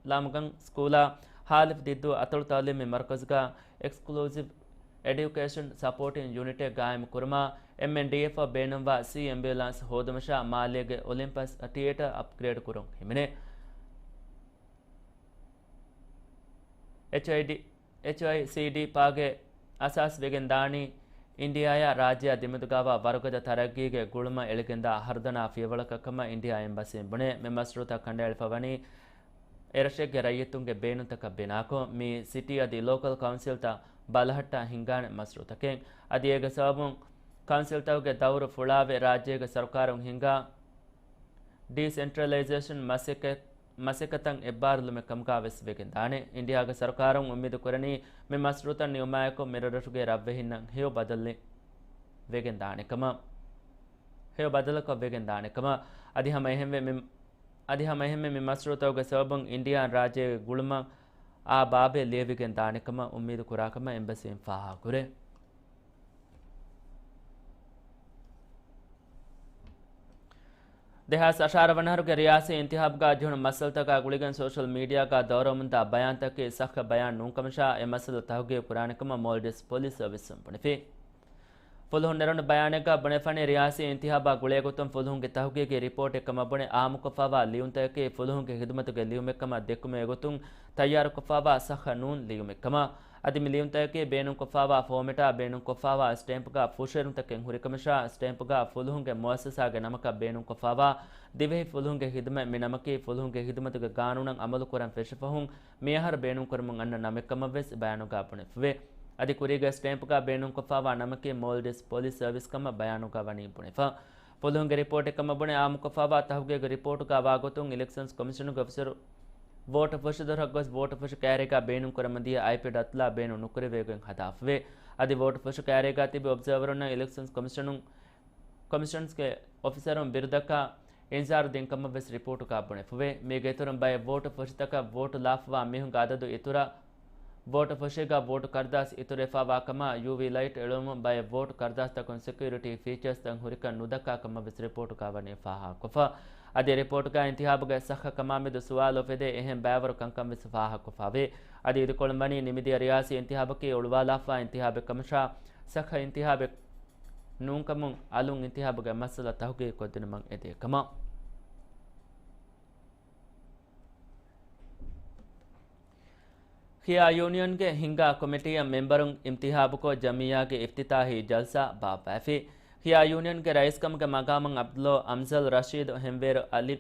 ލާމުގަން ސްކޫލާ ހާލިފް ދިއްދޫ އަތޮޅު ތައުލީމީ މަރުކަޒުގަ އެކްސްކްލޫސިވް އެޑިއުކޭޝަން ސަޕޯޓިން ޔުނިޓެއް ގާއިމް ކުރުމާ، އެމްއެންޑީއެފްއަށް ބޭނުންވާ ސީ އެމްބިއުލާންސް ހޯދުމަށާ މާލޭގެ އޮލިމްޕަސް ޓިއޭޓަރ އަޕްގްރޭޑް ކުރުން ހިމެނޭ. އެޗްއައިޑީ، އެޗްއައިސީޑީ ޕާގެ އަސާސް ވެގެން ދާނީ، އިންޑިއާއާ ރާއްޖެއާ ދެމެދުގަވާ ވަރުގަދަ ތަރައްގީގެ ގުޅުމަށް އެޅިގެންދާ ހަރުދަނާ ފިޔަވަޅަކަށް ކަމަށް އިންޑިއާ އެމްބަސީން ބުނޭ. މި މަޝްރޫޢުތައް ކަނޑައެޅިފަ ވަނީ އެރަށެއްގެ ރައްޔިތުންގެ ބޭނުންތަކަށް ބިނާކޮށް، މީ ސިޓީ އަދި ލޯކަލް ކައުންސިލްތައް ބަލަހައްޓާ ހިންގާނެ މަޝްރޫޢުތަކެއް. އަދި އޭގެ ސަބަބުން ކައުންސިލްތަކުގެ ދައުރު ފުޅާވެ، ރާއްޖޭގެ ސަރުކާރުން ހިންގާ ޑީސެންޓްރަލައިޒޭޝަން މަސައްކަތް، މަސައްކަތަށް އެއްބާރުލުމެއް ކަމުގަ ވެސް ވެގެން ދާނެ. އިންޑިއާގެ ސަރުކާރުން އުއްމީދު ކުރަނީ މި މަޝްރޫޢުތައް ނިއުމާއެކު މިރަށްރަށުގެ ރަށްވެހިންނަށް ހެޔޮ ބަދަލެއް ވެގެން ދާނެ ކަމަށް، ހެޔޮ ބަދަލަކަށް ވެގެން ދާނެ ކަމަށް. އަދި ހަމަ އެހެންވެ މި، އަދި ހަމަ އެހެންވެ މި މަޝްރޫޢުތަކުގެ ސަބަބުން އިންޑިއާ ރާއްޖޭގެ ގުޅުމަށް އާ ބާބެއް ލިޔެވިގެން ދާނެ ކަމަށް އުއްމީދު ކުރާ ކަމަށް އެމްބަސީން ފާހަގަ ކުރޭ. ދެހާސް އަށާރަ ވަނަ އަހަރުގެ ރިޔާސީ އިންތިހާބުގަ ޖެހުނު މައްސަލަތަކާ ގުޅިގެން ސޯޝަލް މީޑިއާގަ ދައުރަވަމުންދާ ބަޔާންތަކީ ސައްހަ ބަޔާން ނޫންކަމަށާ، އެ މައްސަލަ ތަހުގީގު ކުރާނެ ކަމަށް މޯލްޑިވްސް ޕޮލިސް ސަރވިސްއިން ބުނެފި. ފުލުހުން ނެރުނު ބަޔާނެއްގަ ބުނެފަނީ، ރިޔާސީ އިންތިހާބާ ގުޅޭގޮތުން ފުލުހުންގެ ތަހުގީގީ ރިޕޯޓެއް ކަމަށް ބުނެ، އާއްމުކޮށްފައިވާ ލިޔުންތަކަކީ ފުލުހުންގެ ޚިދުމަތުގެ ލިޔުމެއްކަމަށް ދެއްކުމުގެ ގޮތުން ތައްޔާރުކޮށްފައިވާ ސައްހަ ނޫން ލިޔުމެއްކަމަށް. އަދި މި ލިޔުންތަކަކީ ބޭނުންކޮށްފައިވާ ފޯމެޓާ ބޭނުންކޮށްފައިވާ ސްޓޭމްޕްގަ ފުށެރުންތަކެއް ހުރިކަމަށާ، ސްޓޭމްޕްގަ ފުލުހުންގެ މުއައްސަސާގެ ނަމަކަށް ބޭނުންކޮށްފައިވާ ދިވެހި ފުލުހުންގެ ޚިދުމަތް މި ނަމަކީ ފުލުހުންގެ ޚިދުމަތުގެ ގާނޫނަށް އަމަލުކުރަން ފެށިފަހުން މިއަހަރު ބޭނުންކުރަމުން އަންނަ ނަމެއްކަމަށްވެސް ބަޔާނުގަ ބުނެފުވޭ. އަދި ކުރީގެ ސްޓޭމްޕްގަ ބޭނުންކޮށްފައިވާ ނަމަކީ މޯލްޑިވްސް ޕޮލިސް ސަރވިސް ކަމަށް ބަޔާނުގަ ވަނީ ބުނެފަ. ފުލުހުންގެ ރިޕޯޓެއް ކަމަށް ބުނެ، އާއްމުކޮށްފައިވާ ތަހުގީގު ރިޕޯޓުގަ ވާގޮތުން އިލެކްޝަންސް ކޮމިޝަނުގެ އޮފިސަރު ވޯޓު ފުށިދޮރަށް ގޮސް ވޯޓު ފުށި ކައިރީގަ ބޭނުންކުރަމުންދިޔަ އައިޕެޑް އަތުލާ ބޭނުން ނުކުރެވޭގޮތް ހަދާފަވޭ. އަދި ވޯޓު ފުށި ކައިރީގަ ތިބި އޮބްޒާވަރުންނަށް އިލެކްޝަންސް ކޮމިޝަނުން، ކޮމިޝަންސްގެ އޮފިސަރުން ބިރުދައްކާ އިންޒާރު ދިން ކަމަށް ވެސް ރިޕޯޓުގަ ބުނެފަވޭ. މީގެ އިތުރުން ބައެއް ވޯޓު ފުށިތަކަށް ވޯޓު ލާފަވާ މީހުންގެ އަދަދު އިތުރަށް ވޯޓު ފުށީގަ ވޯޓު ކަރުދާސް އިތުރުވެފައިވާ ކަމަށް ޔޫވީ ލައިޓް އެޅުވުމުން ބައެއް ވޯޓު ކަރުދާސްތަކުން ސެކިއުރިޓީ ފީޗާސްތައް ހުރިކަން ނުދައްކާ ކަމަށް ވެސް ރިޕޯޓުގަ ވަނީ ފާހަގަކޮށްފަ. އަދި ރިޕޯޓުގަ އިންތިހާބުގެ ސައްހަ ކަމާމެދު ސުވާލު އުފެދޭ އެހެން ބައިވަރު ކަންކަން ވެސް ފާހަގަކޮށްފަވޭ. އަދި އިދިކޮޅުން ވަނީ ނިމިދިޔަ ރިޔާސީ އިންތިހާބަކީ އޮޅުވާލާފައި އިންތިހާބެއް ކަމަށާ، ސައްހަ އިންތިހާބެއް ނޫންކަމުން އަލުން އިންތިހާބުގެ މައްސަލަ ތަހުގީގު ކޮށްދިނުމަށް އެދޭ ކަމަށް. ޚިޔާ ޔޫނިއަންގެ ހިންގާ ކޮމިޓީއަށް މެމްބަރުން އިންތިހާބުކޮށް ޖަމިއްޔާގެ އިފްތިތާހީ ޖަލްސާ ބާއްވައިފި. ޚިޔާ ޔޫނިއަންގެ ރައީސްކަމުގެ މަގާމަށް އަބްދުﷲ އަމްޒަލް ރަޝީދު ހެންވޭރު އަލި،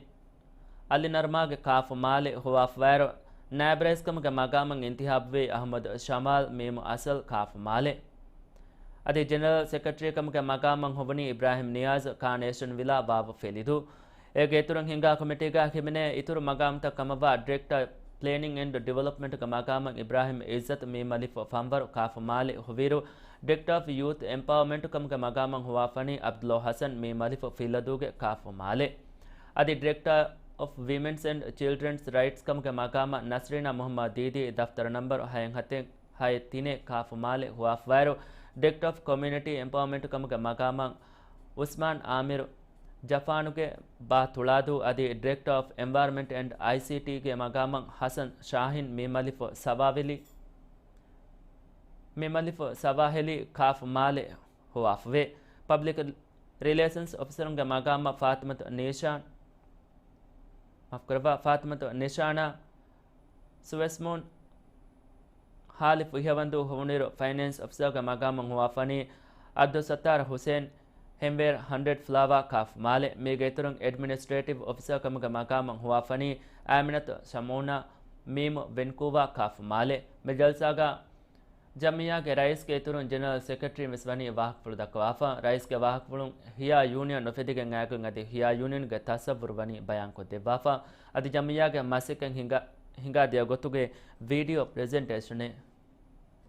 އަލި ނަރުމާގެ ކާފު މާލެ ހޮވާފަވާއިރު، ނާއިބްރައީސްކަމުގެ މަގާމަށް އިންތިހާބުވި އަޙްމަދު ޝަމާލް މީމު އަސަލް ކާފު މާލެ. އަދި ޖެނެރަލް ސެކްރެޓަރީކަމުގެ މަގާމަށް ހޮވުނީ އިބްރާހިމް ނިޔާޒް ކާނޭޝަން ވިލާ ވާވު ފެލިދޫ. އޭގެ އިތުރުން ހިންގާ ކޮމިޓީގަ ހިމެނޭ އިތުރު މަގާމްތައް ކަމަށްވާ ޑިރެކްޓަރ ޕްލޭނިން އެންޑް ޑިވެލޮޕްމަންޓްގެ މަގާމަށް އިބްރާހިމް އިއްޒަތް މީމަލިފު ފަންވަރު ކާފު މާލެ ހޮވިއިރު، ޑިރެކްޓަރ އޮފް ޔޫތު އެމްޕަވަރމަންޓް ކަމުގެ މަގާމަށް ހޮވާފަނީ އަބްދުﷲ ހަސަން މީމަލިފު ފިއްލަދޫގެ ކާފު މާލެ. އަދި ޑިރެކްޓަރ އޮފް ވިމެންސް އެންޑް ޗިލްޑްރެންސް ރައިޓްސް ކަމުގެ މަގާމަށް ނަސްރީނާ މުޙައްމަދު ދީދީ ދަފްތަރު ނަންބަރު ހައެއް ހަތެއް ހައެއް ތިނެއް ކާފު މާލެ ހޮވާފަވާއިރު، ޑިރެކްޓަރ އޮފް ކޮމިއުނިޓީ އެމްޕަވަރމަންޓް ކަމުގެ މަގާމަށް އުސްމާން އާމިރު ޖަފާނުގެ ބާ ތުޅާދޫ އަދި ޑިރެކްޓަރ އޮފް އެންވަޔަރމަންޓް އެންޑް އައިސީޓީގެ މަގާމަށް ހަސަން ޝާހީން މީމަލިފު ސަވާވެލި، މީމަލިފު ސަވާހެލި ކާފު މާލެ ހޮވާފަވޭ. ޕަބްލިކް ރިލޭޝަންސް އޮފިސަރުންގެ މަގާމަށް ފާތިމަތު ނީޝާން، މާފުކުރައްވާ، ފާތިމަތު ނިޝާނާ ސުވެސްމޫން ހާލިފު އިހަވަންދޫ ހޮވުނުއިރު، ފައިނޭންސް އޮފިސަރގެ މަގާމަށް ހޮވާފަނީ އަބްދުއްސައްތާރު ހުސޭން ހެންވޭރު ހަންޑްރެޑް ފްލާވާ ކާފު މާލެ. މީގެ އިތުރުން އެޑްމިނިސްޓްރޭޓިވް އޮފިސަރ ކަމުގެ މަގާމަށް ހޮވާފަނީ އާމިނަތު ޝަމޫނާ މީމު ވެންކޫވާ ކާފު މާލެ. މި ޖަލްސާގަ ޖަމިއްޔާގެ ރައީސްގެ އިތުރުން ޖެނެރަލް ސެކްރެޓަރީން ވެސް ވަނީ ވާހަކަފުޅު ދައްކަވާފަ. ރައީސްގެ ވާހަކަފުޅުން ޚިޔާ ޔޫނިއަން އުފެދިގެން އައިގޮތް އަދި ޚިޔާ ޔޫނިއަންގެ ތަސައްވުރު ވަނީ ބަޔާންކޮށްދެއްވާފަ. އަދި ޖަމިއްޔާގެ މަސައްކަތް ހިނގާ، ހިނގާދިޔަ ގޮތުގެ ވީޑިއޯ ޕްރެޒެންޓޭޝަނެއް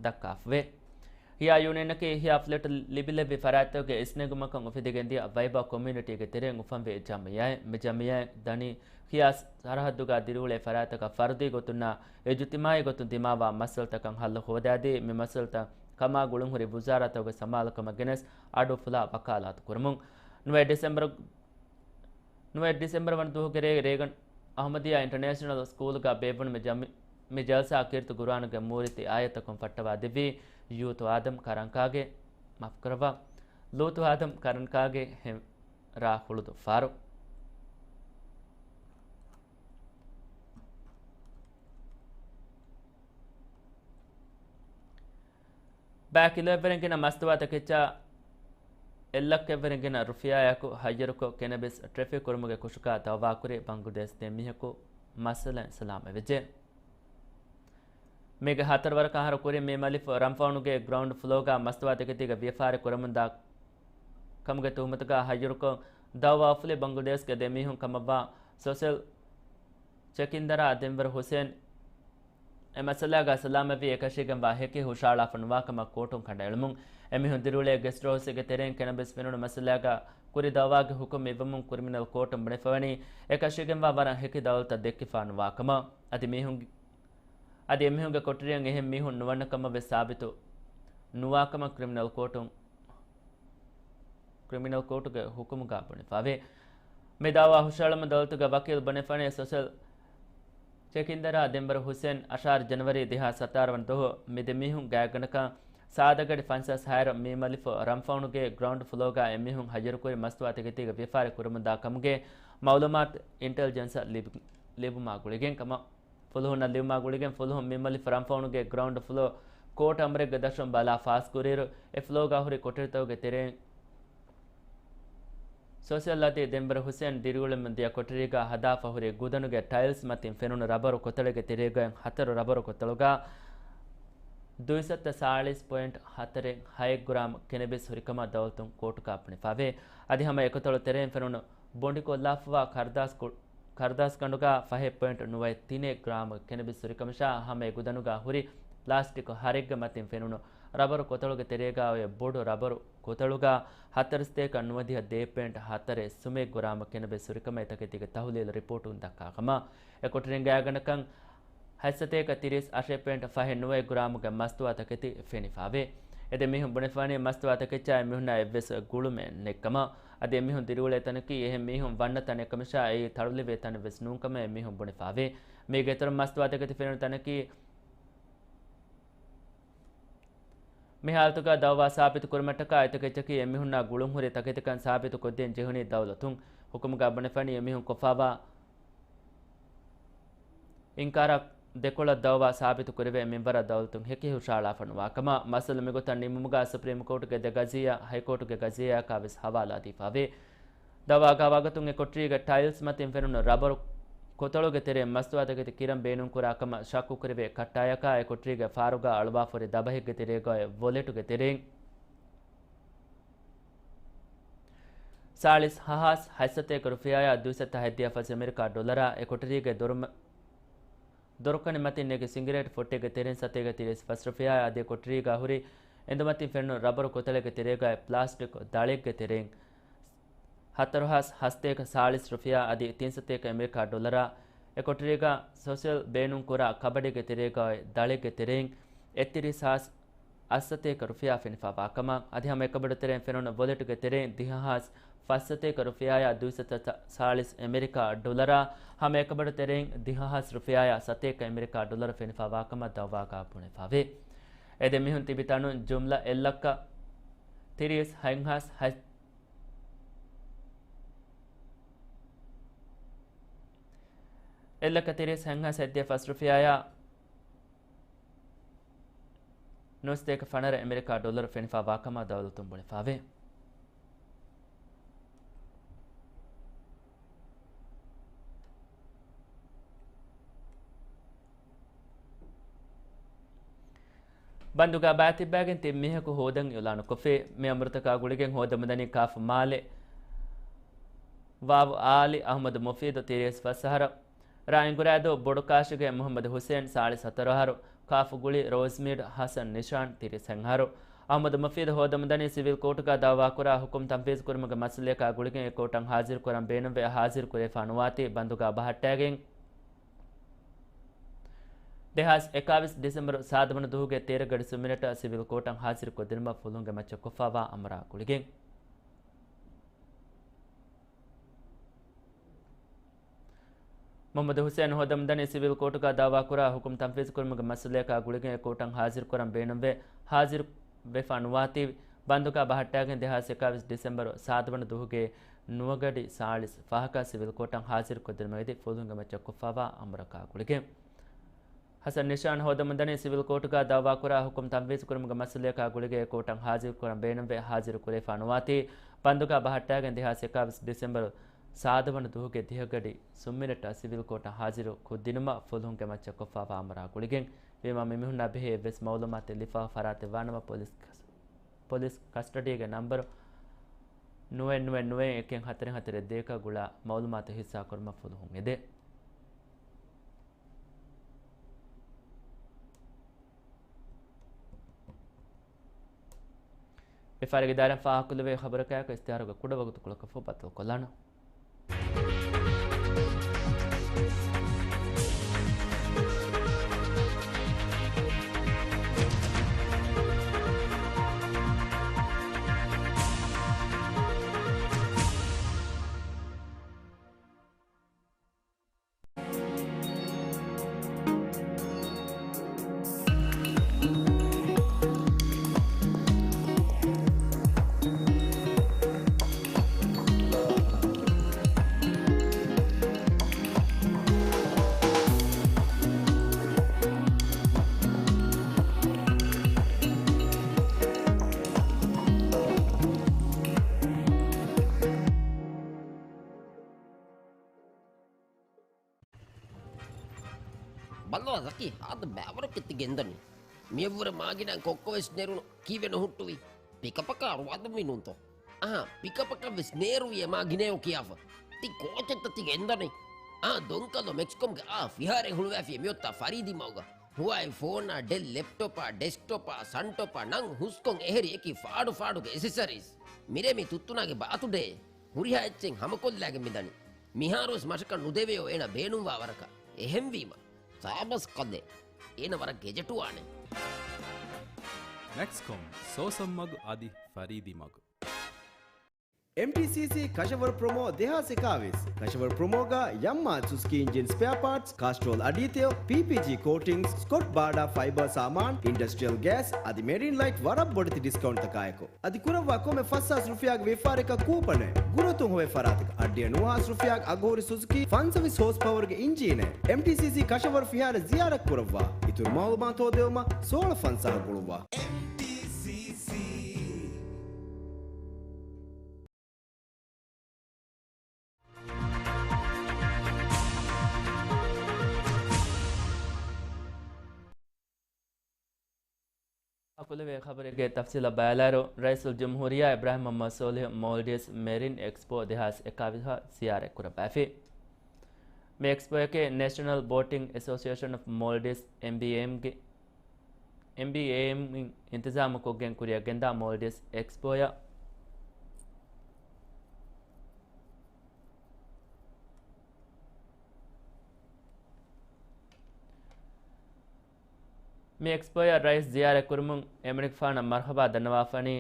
ދައްކާފަވޭ. ހިޔާ ޔޫނިއަނަކީ ހިޔާ ފްލެޓް ލިބިލެއްވި ފަރާތްތަކުގެ އިސްނެގުމަކަށް އުފެދިގެންދިޔަ ވައިބާ ކޮމިއުނިޓީގެ ތެރެއިން އުފަންވި ޖަމިއްޔާއެއް. މި ޖަމިއްޔާއެއް ދަނީ ހިޔާ ސަރަހައްދުގަ ދިރިއުޅޭ ފަރާތްތަކަށް ފަރުދީ ގޮތުންނާ އިޖުތިމާއީ ގޮތުން ދިމާވާ މައްސަލަތަކަށް ހައްލު ހޯދާދީ، މި މައްސަލަތައް ކަމާ ގުޅުންހުރި ވުޒާރާތަކުގެ ސަމާލުކަމަށް ގެނެސް އަޑު އުފުލާ ވަކާލާތު ކުރަމުން. ނުވައެއް ޑިސެމްބަރު، ނުވައެއް ޑިސެމްބަރު ވަނަ ދުވަހުގެ ރޭ ރޭގަން އަހުމަދިއްޔާ އިންޓަރނޭޝަނަލް ސްކޫލްގަ ބޭއްވުނު މި ޖަމި-، މި ޖަލްސާ ކީރިތި ގުރުއާނުގެ މޫރިތި އާޔަތަކުން ފައްޓަވާ ދެއްވީ ޔޫތު އާދަމް ކަރަންކާގެ، މާފުކުރައްވާ، ލޫޠު އާދަމް ކަރަންކާގެ ހެ-، ރާ ހުޅުދު ފާރު. ބައި ކިލޯއެއްވެރިން ގިނަ މަސްތުވާތަކެއްޗާ އެއްލައްކައެއްވެރިން ގިނަ ރުފިޔާއަކު ހައްޔަރުކޮށް، ކެނަބިސް ޓްރެފިކް ކުރުމުގެ ކުށަކާ ދައުވާކުރި ބަންގްލަދޭޝް ދެ މީހަކު މައްސަލައިން ސަލާމަތްވެއްޖެ. މީގެ ހަތަރު ވަރަކަށް އަހަރު ކުރިން މީމަލިފު ރަންފައުނުގެ ގްރައުންޑް ފްލޯގަ މަސްތުވާތަކެތީގެ ވިޔަފާރި ކުރަމުންދާ ކަމުގެ ތުހުމަތުގަ ހައްޔަރުކޮށް، ދައުވާ އުފުލި ބަންގްލަދޭޝްގެ ދެ މީހުން ކަމަށްވާ ސޯޝަލް ޗެކިންދަރާ ދެންވަރު ހުސެން އެ މައްސަލާގަ ސަލާމަތްވި އެކަށީގެންވާ ހެކި ހުށައަޅާފަ ނުވާކަމަށް ކޯޓުން ކަނޑައެޅުމުން. އެމީހުން ދިރިއުޅޭ ގެސްޓް ހައުސްގެ ތެރެއިން ކެނަބިސް ފެނުނު މައްސަލާގަ ކުރި ދައުވާގެ ހުކުމް އިއްވަމުން ކްރިމިނަލް ކޯޓުން ބުނެފަވަނީ އެކަށީގެންވާ ވަރަށް ހެކި ދައުލަތަށް ދެއްކިފަ ނުވާކަމަށް. އަދި މީހުން، އަދި އެމީހުންގެ ކޮޓަރިއަށް އެހެން މީހުން ނުވަންނަ ކަމަށް ވެސް ސާބިތު ނުވާކަމަށް ކްރިމިނަލް ކޯޓުން، ކްރިމިނަލް ކޯޓުގެ ހުކުމުގަ ބުނެފަވޭ. މި ދައުވާ ހުށައަޅަމުން ދައުލަތުގެ ވަކީލް ބުނެފަވަނީ ސޯޝަލް ޗެކިންދަރާ ދެންވަރު ހުސެން އަށާރަ ޖަނަވަރީ ދެހާސް ސަތާރަ ވަނަ ދުވަހު މި ދެ މީހުން ގާތްގަނޑަކަށް ސާދަގަޑި ފަންސާސް ހައިރު މީމަލިފު ރަންފައުނުގެ ގްރައުންޑް ފްލޯގަ އެމީހުން ހައްޔަރުކުރި މަސްތުވާތަކެތީގަ ވިޔަފާރި ކުރަމުންދާ ކަމުގެ މައުލޫމާތު އިންޓެލިޖެންސަށް ލިބި-، ލިބުމާ ގުޅިގެން ކަމަށް ފުލުހުންނަށް ލިބުމާ ގުޅިގެން ފުލުހުން މީމަލިފު ރަންފައުނުގެ ގްރައުންޑް ފްލޯ ކޯޓް އަމުރެއްގެ ދަށުން ބަލާ ފާސްކުރިއިރު، އެ ފްލޯގަ ހުރި ކޮޓަރިތަކުގެ ތެރެއިން ސޯޝަލް އަދި ދެންވަރު ހުސެން ދިރިއުޅެމުން ދިޔަ ކޮޓަރީގަ ހަދާފަ ހުރި ގުދަނުގެ ޓައިލްސް މަތިން ފެނުނު ރަބަރު ކޮތަޅެއްގެ ތެރޭގައި ހަތަރު ރަބަރު ކޮތަޅުގަ ދުއިސައްތަ ސާޅީސް ޕޮއިންޓް ހަތަރެއް ހައެއް ގްރާމް ކެނެބިސް ހުރިކަމަށް ދައުލަތުން ކޯޓުގަ ބުނެފަވޭ. އަދި ހަމަ އެކޮތަޅު ތެރެއިން ފެނުނު ބޮނޑިކޮށްލާފަވާ ކަރުދާސް ކު-، ކަރުދާސްގަނޑުގަ ފަހެއް ޕޮއިންޓް ނުވައެއް ތިނެއް ގްރާމް ކެނެބިސް ހުރިކަމަށާ، ހަމަ އެ ގުދަނުގަ ހުރި ޕްލާސްޓިކް ހަރެއްގެ މަތިން ފެނުނު ރަބަރު ކޮތަޅުގެ ތެރޭގަ އޮތް ބޮޑު ރަބަރު ކޮތަޅުގަ ހަތަރުސަތޭކަ ނުވަދިހަ ދޭއް ޕޮއިންޓް ހަތަރެއް ސުމެއް ގްރާމް ކެނެބިސް ހުރިކަމަށް އެތަކެތީގެ ތަހުލީލު ރިޕޯޓުން ދައްކާ ކަމަށް. އެ ކޮޓަރިން ގާތްގަނޑަކަށް ހަތްސަތޭކަ ތިރީސް އަށެއް ޕޮއިންޓް ފަހެއް ނުވައެއް ގްރާމުގެ މަސްތުވާތަކެތި ފެނިފަވޭ. އެ ދެ މީހުން ބުނެފަވަނީ މަސްތުވާތަކެއްޗާ އެމީހުންނާ އެއްވެސް ގުޅުމެއް ނެތްކަމަށް. އަދި އެމީހުން ދިރިއުޅޭ ތަނަކީ އެހެން މީހުން ވަންނަ ތަނެއްކަމަށާ އެއީ ތަޅުލެވޭ ތަނެއްވެސް ނޫންކަމަށް އެމީހުން ބުނެފަވޭ. މީގެ އިތުރުން މަސްތުވާތަކެތި ފެނުނު ތަނަކީ މި ހާލަތުގަ ދައުވާ ސާބިތު ކުރުމަށްޓަކާ އެތަކެއްޗަކީ އެމީހުންނާ ގުޅުންހުރި ތަކެތިކަން ސާބިތު ކޮށްދޭން ޖެހުނީ ދައުލަތުން. ހުކުމުގަ ބުނެފަނީ އެމީހުން ކޮށްފަވާ އިންކާރާ ދެކޮޅަށް ދައުވާ ސާބިތު ކުރެވޭ މިންވަރަށް ދައުލަތުން ހެކި ހުށައަޅާފަ ނުވާކަމަށް. މައްސަލަ މިގޮތަށް ނިމުމުގަ ސުޕްރީމް ކޯޓުގެ ދެ ގަޒިއްޔާ ހައިކޯޓުގެ ގަޒިއްޔާއަކާ ވެސް ހަވާލާ ދީފަވޭ. ދައުވާގަ ވާގޮތުން އެ ކޮޓަރީގެ ޓައިލްސް މަތިން ފެނުނު ރަބަރު ކޮތަޅުގެ ތެރެއިން މަސްތުވާތަކެތި ކިރަން ބޭނުންކުރާ ކަމަށް ޝައްކުކުރެވޭ ކައްޓާޔަކާ އެ ކޮޓަރީގެ ފާރުގަ އަޅުވާފަ ހުރި ދަބަހެއްގެ ތެރޭގައި ވޮލެޓުގެ ތެރެއިން ސާޅީސް ހަހާސް ހަތްސަތޭކަ ރުފިޔާއާ ދުއިސައްތަ ހަތްދިހަ ފަސް އެމެރިކާ ޑޮލަރާ އެ ކޮޓަރީގެ ދޮރުމަ-، ދޮރުކަނި މަތިން ނެގި ސިނގިރޭޓް ފޮއްޓެއްގެ ތެރެއިން ސަތޭކަ ތިރީސް ފަސް ރުފިޔާއާ އަދި ކޮޓަރީގަ ހުރި އެނދުމަތިން ފެނުނު ރަބަރު ކޮތަޅެއްގެ ތެރޭގައި ޕްލާސްޓިކް ދަޅެއްގެ ތެރެއިން ހަތަރު ހާސް ހަސަތޭކަ ސާޅީސް ރުފިޔާ އަދި ތިން ސަތޭކަ އެމެރިކާ ޑޮލަރާ އެ ކޮޓަރީގަ ސޯޝަލް ބޭނުންކުރާ ކަބަޑެއްގެ ތެރޭގައި ދަޅެއްގެ ތެރެއިން އެއްތިރީސް ހާސް އަށްސަތޭކަ ރުފިޔާ ފެނިފަވާ ކަމަށް. އަދި ހަމަ އެކަބަޑު ތެރެއިން ފެނުނު ވޮލެޓުގެ ތެރެއިން ދިހަ ހާސް ފަސްސަތޭކަ ރުފިޔާއާ ދުއިސައްތަ ސާޅީސް އެމެރިކާ ޑޮލަރާ ހަމަ އެކަބަޑު ތެރެއިން ދިހަ ހާސް ރުފިޔާއާ ސަތޭކަ އެމެރިކާ ޑޮލަރު ފެނިފަވާ ކަމަށް ދައުވާގަ ބުނެފަވޭ. އެ ދެ މީހުން ތިބި ތަނުން ޖުމްލަ އެއްލައްކަ ތިރީސް ހަތް ހާސް ހަތް، އެއްލައްކަ ތިރީސް ހަތް ހާސް ހަތްދިހަ ފަސް ރުފިޔާއާ ނުވަސަތޭކަ ފަނަރަ އެމެރިކާ ޑޮލަރު ފެނިފަވާ ކަމަށް ދައުލަތުން ބުނެފަވޭ. ބަންދުގަ ބައިތިއްބައިގެން ތިން މީހަކު ހޯދަން އިއުލާނުކޮށްފި. މި އަމުރުތަކާ ގުޅިގެން ހޯދަމުންދަނީ ކާފު މާލެ ވާވު އާލި އަހުމަދު މުފީދު ތިރީސް ފަސް އަހަރަށް، ރ. އެނގުރާދޫ ބޮޑުކާށިގެ މުޙައްމަދު ޙުސޭން ސާޅީސް ހަތަރު އަހަރު، ކާފުގުޅި ރޯޒްމީޑް ޙަސަން ނިޝާން ތިރީސް އަހަރު، އަޙްމަދު މުފީދު ހޯދަމުންދަނީ ސިވިލް ކޯޓުގަ ދަޢުވާކުރާ ޙުކުމް ތަންފީޒު ކުރުމުގެ މައްސަލަޔަކާ ގުޅިގެން އެ ކޯޓަށް ޙާޒިރު ކުރަން ބޭނުންވެ، ޙާޒިރު ކުރެވިފާ ނުވާތީ ބަންދުގަ ބަހައްޓާގެން، ދެހާސް އެކާވީސް ޑިސެމްބަރު ސާދަވަނަ ދުވަހުގެ ތޭރަ ގަޑި ސުންމިނެޓަށް ސިވިލް ކޯޓަށް ޙާޒިރު ކޮށްދިނުމަށް ފުލުހުންގެ މައްޗަށް ކޮށްފާވާ އަމުރާ ގުޅިގެން. މުޙައްމަދު ޙުސޭން ހޯދަމުންދަނީ ސިވިލް ކޯޓުގަ ދަޢުވާކުރާ ޙުކުމް ތަންފީޒު ކުރުމުގެ މައްސަލަޔަކާ ގުޅިގެން އެ ކޯޓަށް ޙާޒިރު ކުރަން ބޭނުންވެ، ޙާޒިރު ވެފާ ނުވާތީ ބަންދުގަ ބަހައްޓާގެން ދެހާސް އެކާވީސް ޑިސެމްބަރު ސާދަވަނަ ދުވަހުގެ ނުވަ ގަޑި ސާޅީސް ފަހަކަށް ސިވިލް ކޯޓަށް ޙާޒިރު ކޮށްދިނުމަށް އެދި ފުލުހުންގެ މައްޗަށް ކޮށްފާވާ އަމުރަކާ ގުޅިގެން. ޙަސަން ނިޝާން ހޯދަމުންދަނީ ސިވިލް ކޯޓުގަ ދަޢުވާކުރާ ޙުކުމް ތަންފީޒު ކުރުމުގެ މައްސަލަޔަކާ ގުޅިގެން އެ ކޯޓަށް ޙާޒިރު ކުރަން ބޭނުންވެ، ޙާޒިރު ކުރެވިފާ ނުވާތީ ބަންދުގަ ބަހައްޓާގެން ދެހާސް އެކާވީސް ޑިސެމްބަރު ސާދަވަނަ ދުވަހުގެ ދިހަ ގަޑި ސުންމިނެޓަށް ސިވިލް ކޯޓަށް ޙާޒިރު ކޮށްދިނުމަށް ފުލުހުންގެ މައްޗަށް ކޮށްފާވާ އަމުރާ ގުޅިގެން. ވީމާ މިމީހުންނާ ބެހޭ އެއްވެސް މަޢުލޫމާތެއް ލިފާ ފަރާތެއް ވާނަމަ ޕޮލިސް ކަސް-، ޕޮލިސް ކަސްޓަޑީގެ ނަންބަރު ނުވައެއް ނުވައެއް ނުވައެއް އެކެއް ހަތަރެއް ހަތަރެއް ދޭކަށް ގުޅާ މަޢުލޫމާތު ހިއްސާކުރުމަށް ފުލުހުން އެދޭ. ވިޔަފާރިގެ ދާއިރާއިން ފާހަގަކުރެވޭ ޚަބަރަކާއެކު އިސްތިހާރުގެ ކުޑަ ވަގުތުކޮޅަކަށްފަހު ބައްދަލުކޮށްލާނަން. ބައްލަވާ ޒަކީ، ހާދަ ބައިވަރަކަށް ތި ގެންދަނީ. މިއަށްވުރެ މާގިނައިން ކޮއްކޮވެސް ނެރުނު ކީއްވެ ނުހުއްޓުވީ؟ ޕިކަޕަކާ ރުވާދަމީނުންތޯ؟ އަހާ، ޕިކަޕަކަށްވެސް ނޭރުވި އެ މާގިނައޯ ކިޔާފަ. ތި ކޯޗެއްތަ ތި ގެންދަނީ؟ އާ، ދޮންކަލޯ މެކްސްކޮމްގެ އާ ފިހާރައެއް ހުޅުވާފިޔޭ މިއޮތްތާ ފަރީދީ މަގުގަ. ހުވާއި ފޯނާ، ޑެލް ލެޕްޓޮޕާ، ޑެސްކްޓޮޕާ، ސަންޓޮޕާ ނަން ހުސްކޮން އެހެރި އެކި ފާޑު ފާޑުގެ އެސެސަރީސް. މިރޭ މި ތުއްތުނާގެ ބާތުޑޭ. ހުރިހާ އެއްޗެއް ހަމަކޮށްލާގެން މިދަނީ. މިހާރުވެސް މަށަކަށް ނުދެވެޔޯ އޭނަ ބޭނުންވާ ވަރަކަށް. އެހެންވީމަ، ސާބަސް ކަލޭ. އޭނަ ވަރަށް ގެޖެޓުވާނެ. މެކްސްކޮމް، ސޯސަން މަގު އަދި ފަރީދީ މަގު. އެމްޓީސީސީ ކަށަވަރު ޕްރޮމޯ ދެހާސް އެކާވީސް. ކަށަވަރު ޕްރޮމޯގަ ޔަމްމާ ސުޒުކީ އިންޖިން ސްޕެއާ ޕާޓްސް، ކާސްޓްރޯލް އަޑީތެޔޮ، ޕީޕީޖީ ކޯޓިންގްސް، ސްކޮޓް ބާޑާ ފައިބާ ސާމާން، އިންޑަސްޓްރިއަލް ގޭސް އަދި މެރިން ލައިޓް ވަރަށް ބޮޑެތި ޑިސްކައުންޓްތަކާއެކު. އަދި ކުރައްވާ ކޮންމެ ފަސް ހާސް ރުފިޔާގެ ވިޔަފާރިއަކަށް ކޫޕަނެއް. ގުރުއަތުން ހޮވޭ ފަރާތަކަށް އަށްޑިހަ ނުވަ ހާސް ރުފިޔާގެ އަގުހުރި ސުޒުކީ ފަންސަވީސް ހޯސް ޕަވަރުގެ އިންޖީނެއް. އެމްޓީސީސީ ކަށަވަރު ފިހާރަ ޒިޔާރަތް ކުރައްވާ. އިތުރު މައުލޫމާތު ހޯދެވުމަށް ސޯޅަ ފަންސާހަށް ގުޅުއްވާ. އެމްޓީސީސީ. އަކުލެވޭ ޚަބަރެއްގެ ތަފްސީލަށް ބައިލާއިރު، ރައީސުލްޖުމްހޫރިއްޔާ އިބްރާހިމް މުޙައްމަދު ސޯލިހު މޯލްޑިވްސް މެރިން އެކްސްޕޯ ދެހާސް އެކާވީސް ޒިޔާރަތް ކުރައްވައިފި. މި އެކްސްޕޯއަކީ ނޭޝަނަލް ބޯޓިން އެސޯސިއޭޝަން އޮފް މޯލްޑިވްސް، އެމްބީއޭއެމްގެ، އެމްބީއޭއެމް އިން އިންތިޒާމުކޮށްގެން ކުރިއަށް ގެންދާ މޯލްޑިވްސް އެކްސްޕޯއަށް. މި އެކްސްޕޯއަށް ރައީސް ޒިޔާރަތް ކުރުމުން އެމަނިކުފާނަށް މަރުޙަބާ ދަންނަވާފަނީ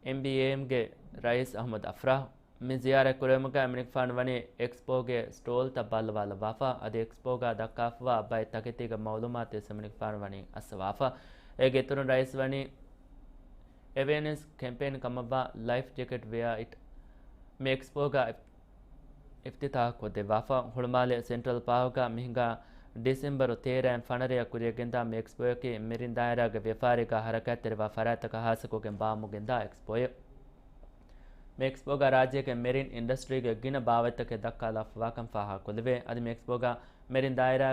އެމްބީއޭއެމްގެ ރައީސް އަޙްމަދު އަފްރާހް. މި ޒިޔާރަތް ކުރެވުމުގަ އެމަނިކުފާނު ވަނީ އެކްސްޕޯގެ ސްޓޯލްތައް ބައްލަވާލައްވާފަ، އަދި އެކްސްޕޯގަ ދައްކާފަވާ ބައެއް ތަކެތީގެ މައުލޫމާތުވެސް އެމަނިކުފާނު ވަނީ އައްސަވާފަ. އޭގެ އިތުރުން ރައީސް ވަނީ އެވެއަނެސް ކެމްޕޭން ކަމަށްވާ ލައިފް ޖެކެޓް ވެއާ އިޓް މި އެކްސްޕޯގަ އިފް-، އިފްތިތާޙް ކޮށްދެއްވާފަ. ހުޅުމާލެ ސެންޓްރަލް ޕާކްގަ މިހިނގާ ޑިސެމްބަރު ތޭރައިން ފަނަރަޔަށް ކުރިއަށްގެންދާ މި އެކްސްޕޯއަކީ މެރިން ދާއިރާގެ ވިޔަފާރީގަ ހަރަކާތްތެރިވާ ފަރާތްތަކަށް ހާއްސަކޮށްގެން ބާއްމުގެންދާ އެކްސްޕޯއެއް. މި އެކްސްޕޯގަ ރާއްޖޭގެ މެރިން އިންޑަސްޓްރީގެ ގިނަ ބާވަތްތަކެއް ދައްކާލާފަވާކަން ފާހަގަކޮށްލެވޭ. އަދި މި އެކްސްޕޯގަ މެރިން ދާއިރާ،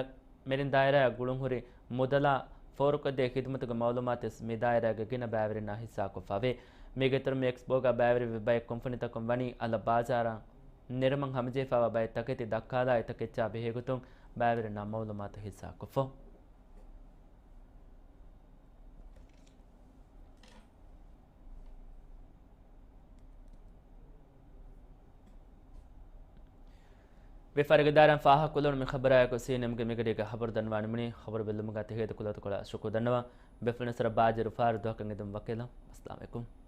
މެރިން ދާއިރާއަށް ގުޅުންހުރި މުދަލާ ފޯރުކޮށްދޭ ޚިދުމަތުގެ މައުލޫމާތުވެސް މި ދާއިރާގެ ގިނަ ބައިވެރިންނާ ހިއްސާކޮށްފަވޭ. މީގެ އިތުރުން މި އެކްސްޕޯގަ ބައިވެރިވި ބައެއް ކުންފުނިތަކުން ވަނީ އަލަށް ބާޒާރަށް ނެރުމަށް ހަމަޖެހިފައިވާ ބައެއް ތަކެތި ދައްކާލާ އެތަކެއްޗާ ބެހޭގޮތުން ބައިވެރިންނާ މައުލޫމާތު ހިއްސާ ކޮށްފަ. ވިޔަފާރިގެ ދާއިރާއިން ފާހަގަކޮށްލުނު މި ޚަބަރާއެކު ސީއެންއެމްގެ މިގަޑީގެ ޚަބަރު ދަންނަވާނެ މިނީ. ޚަބަރު ބެއްލުމުގަ ތި ހޭދަކުލަތަކުޅަ ޝުކުރު ދަންނަވަން. ބޭފުޅުން ސަރަ ބާއްޖަވެރި ފާރު ދުވަހަކަށް އެދުން ވަކިވެލަން. އައްސަލާމު ޢަލައިކުމް.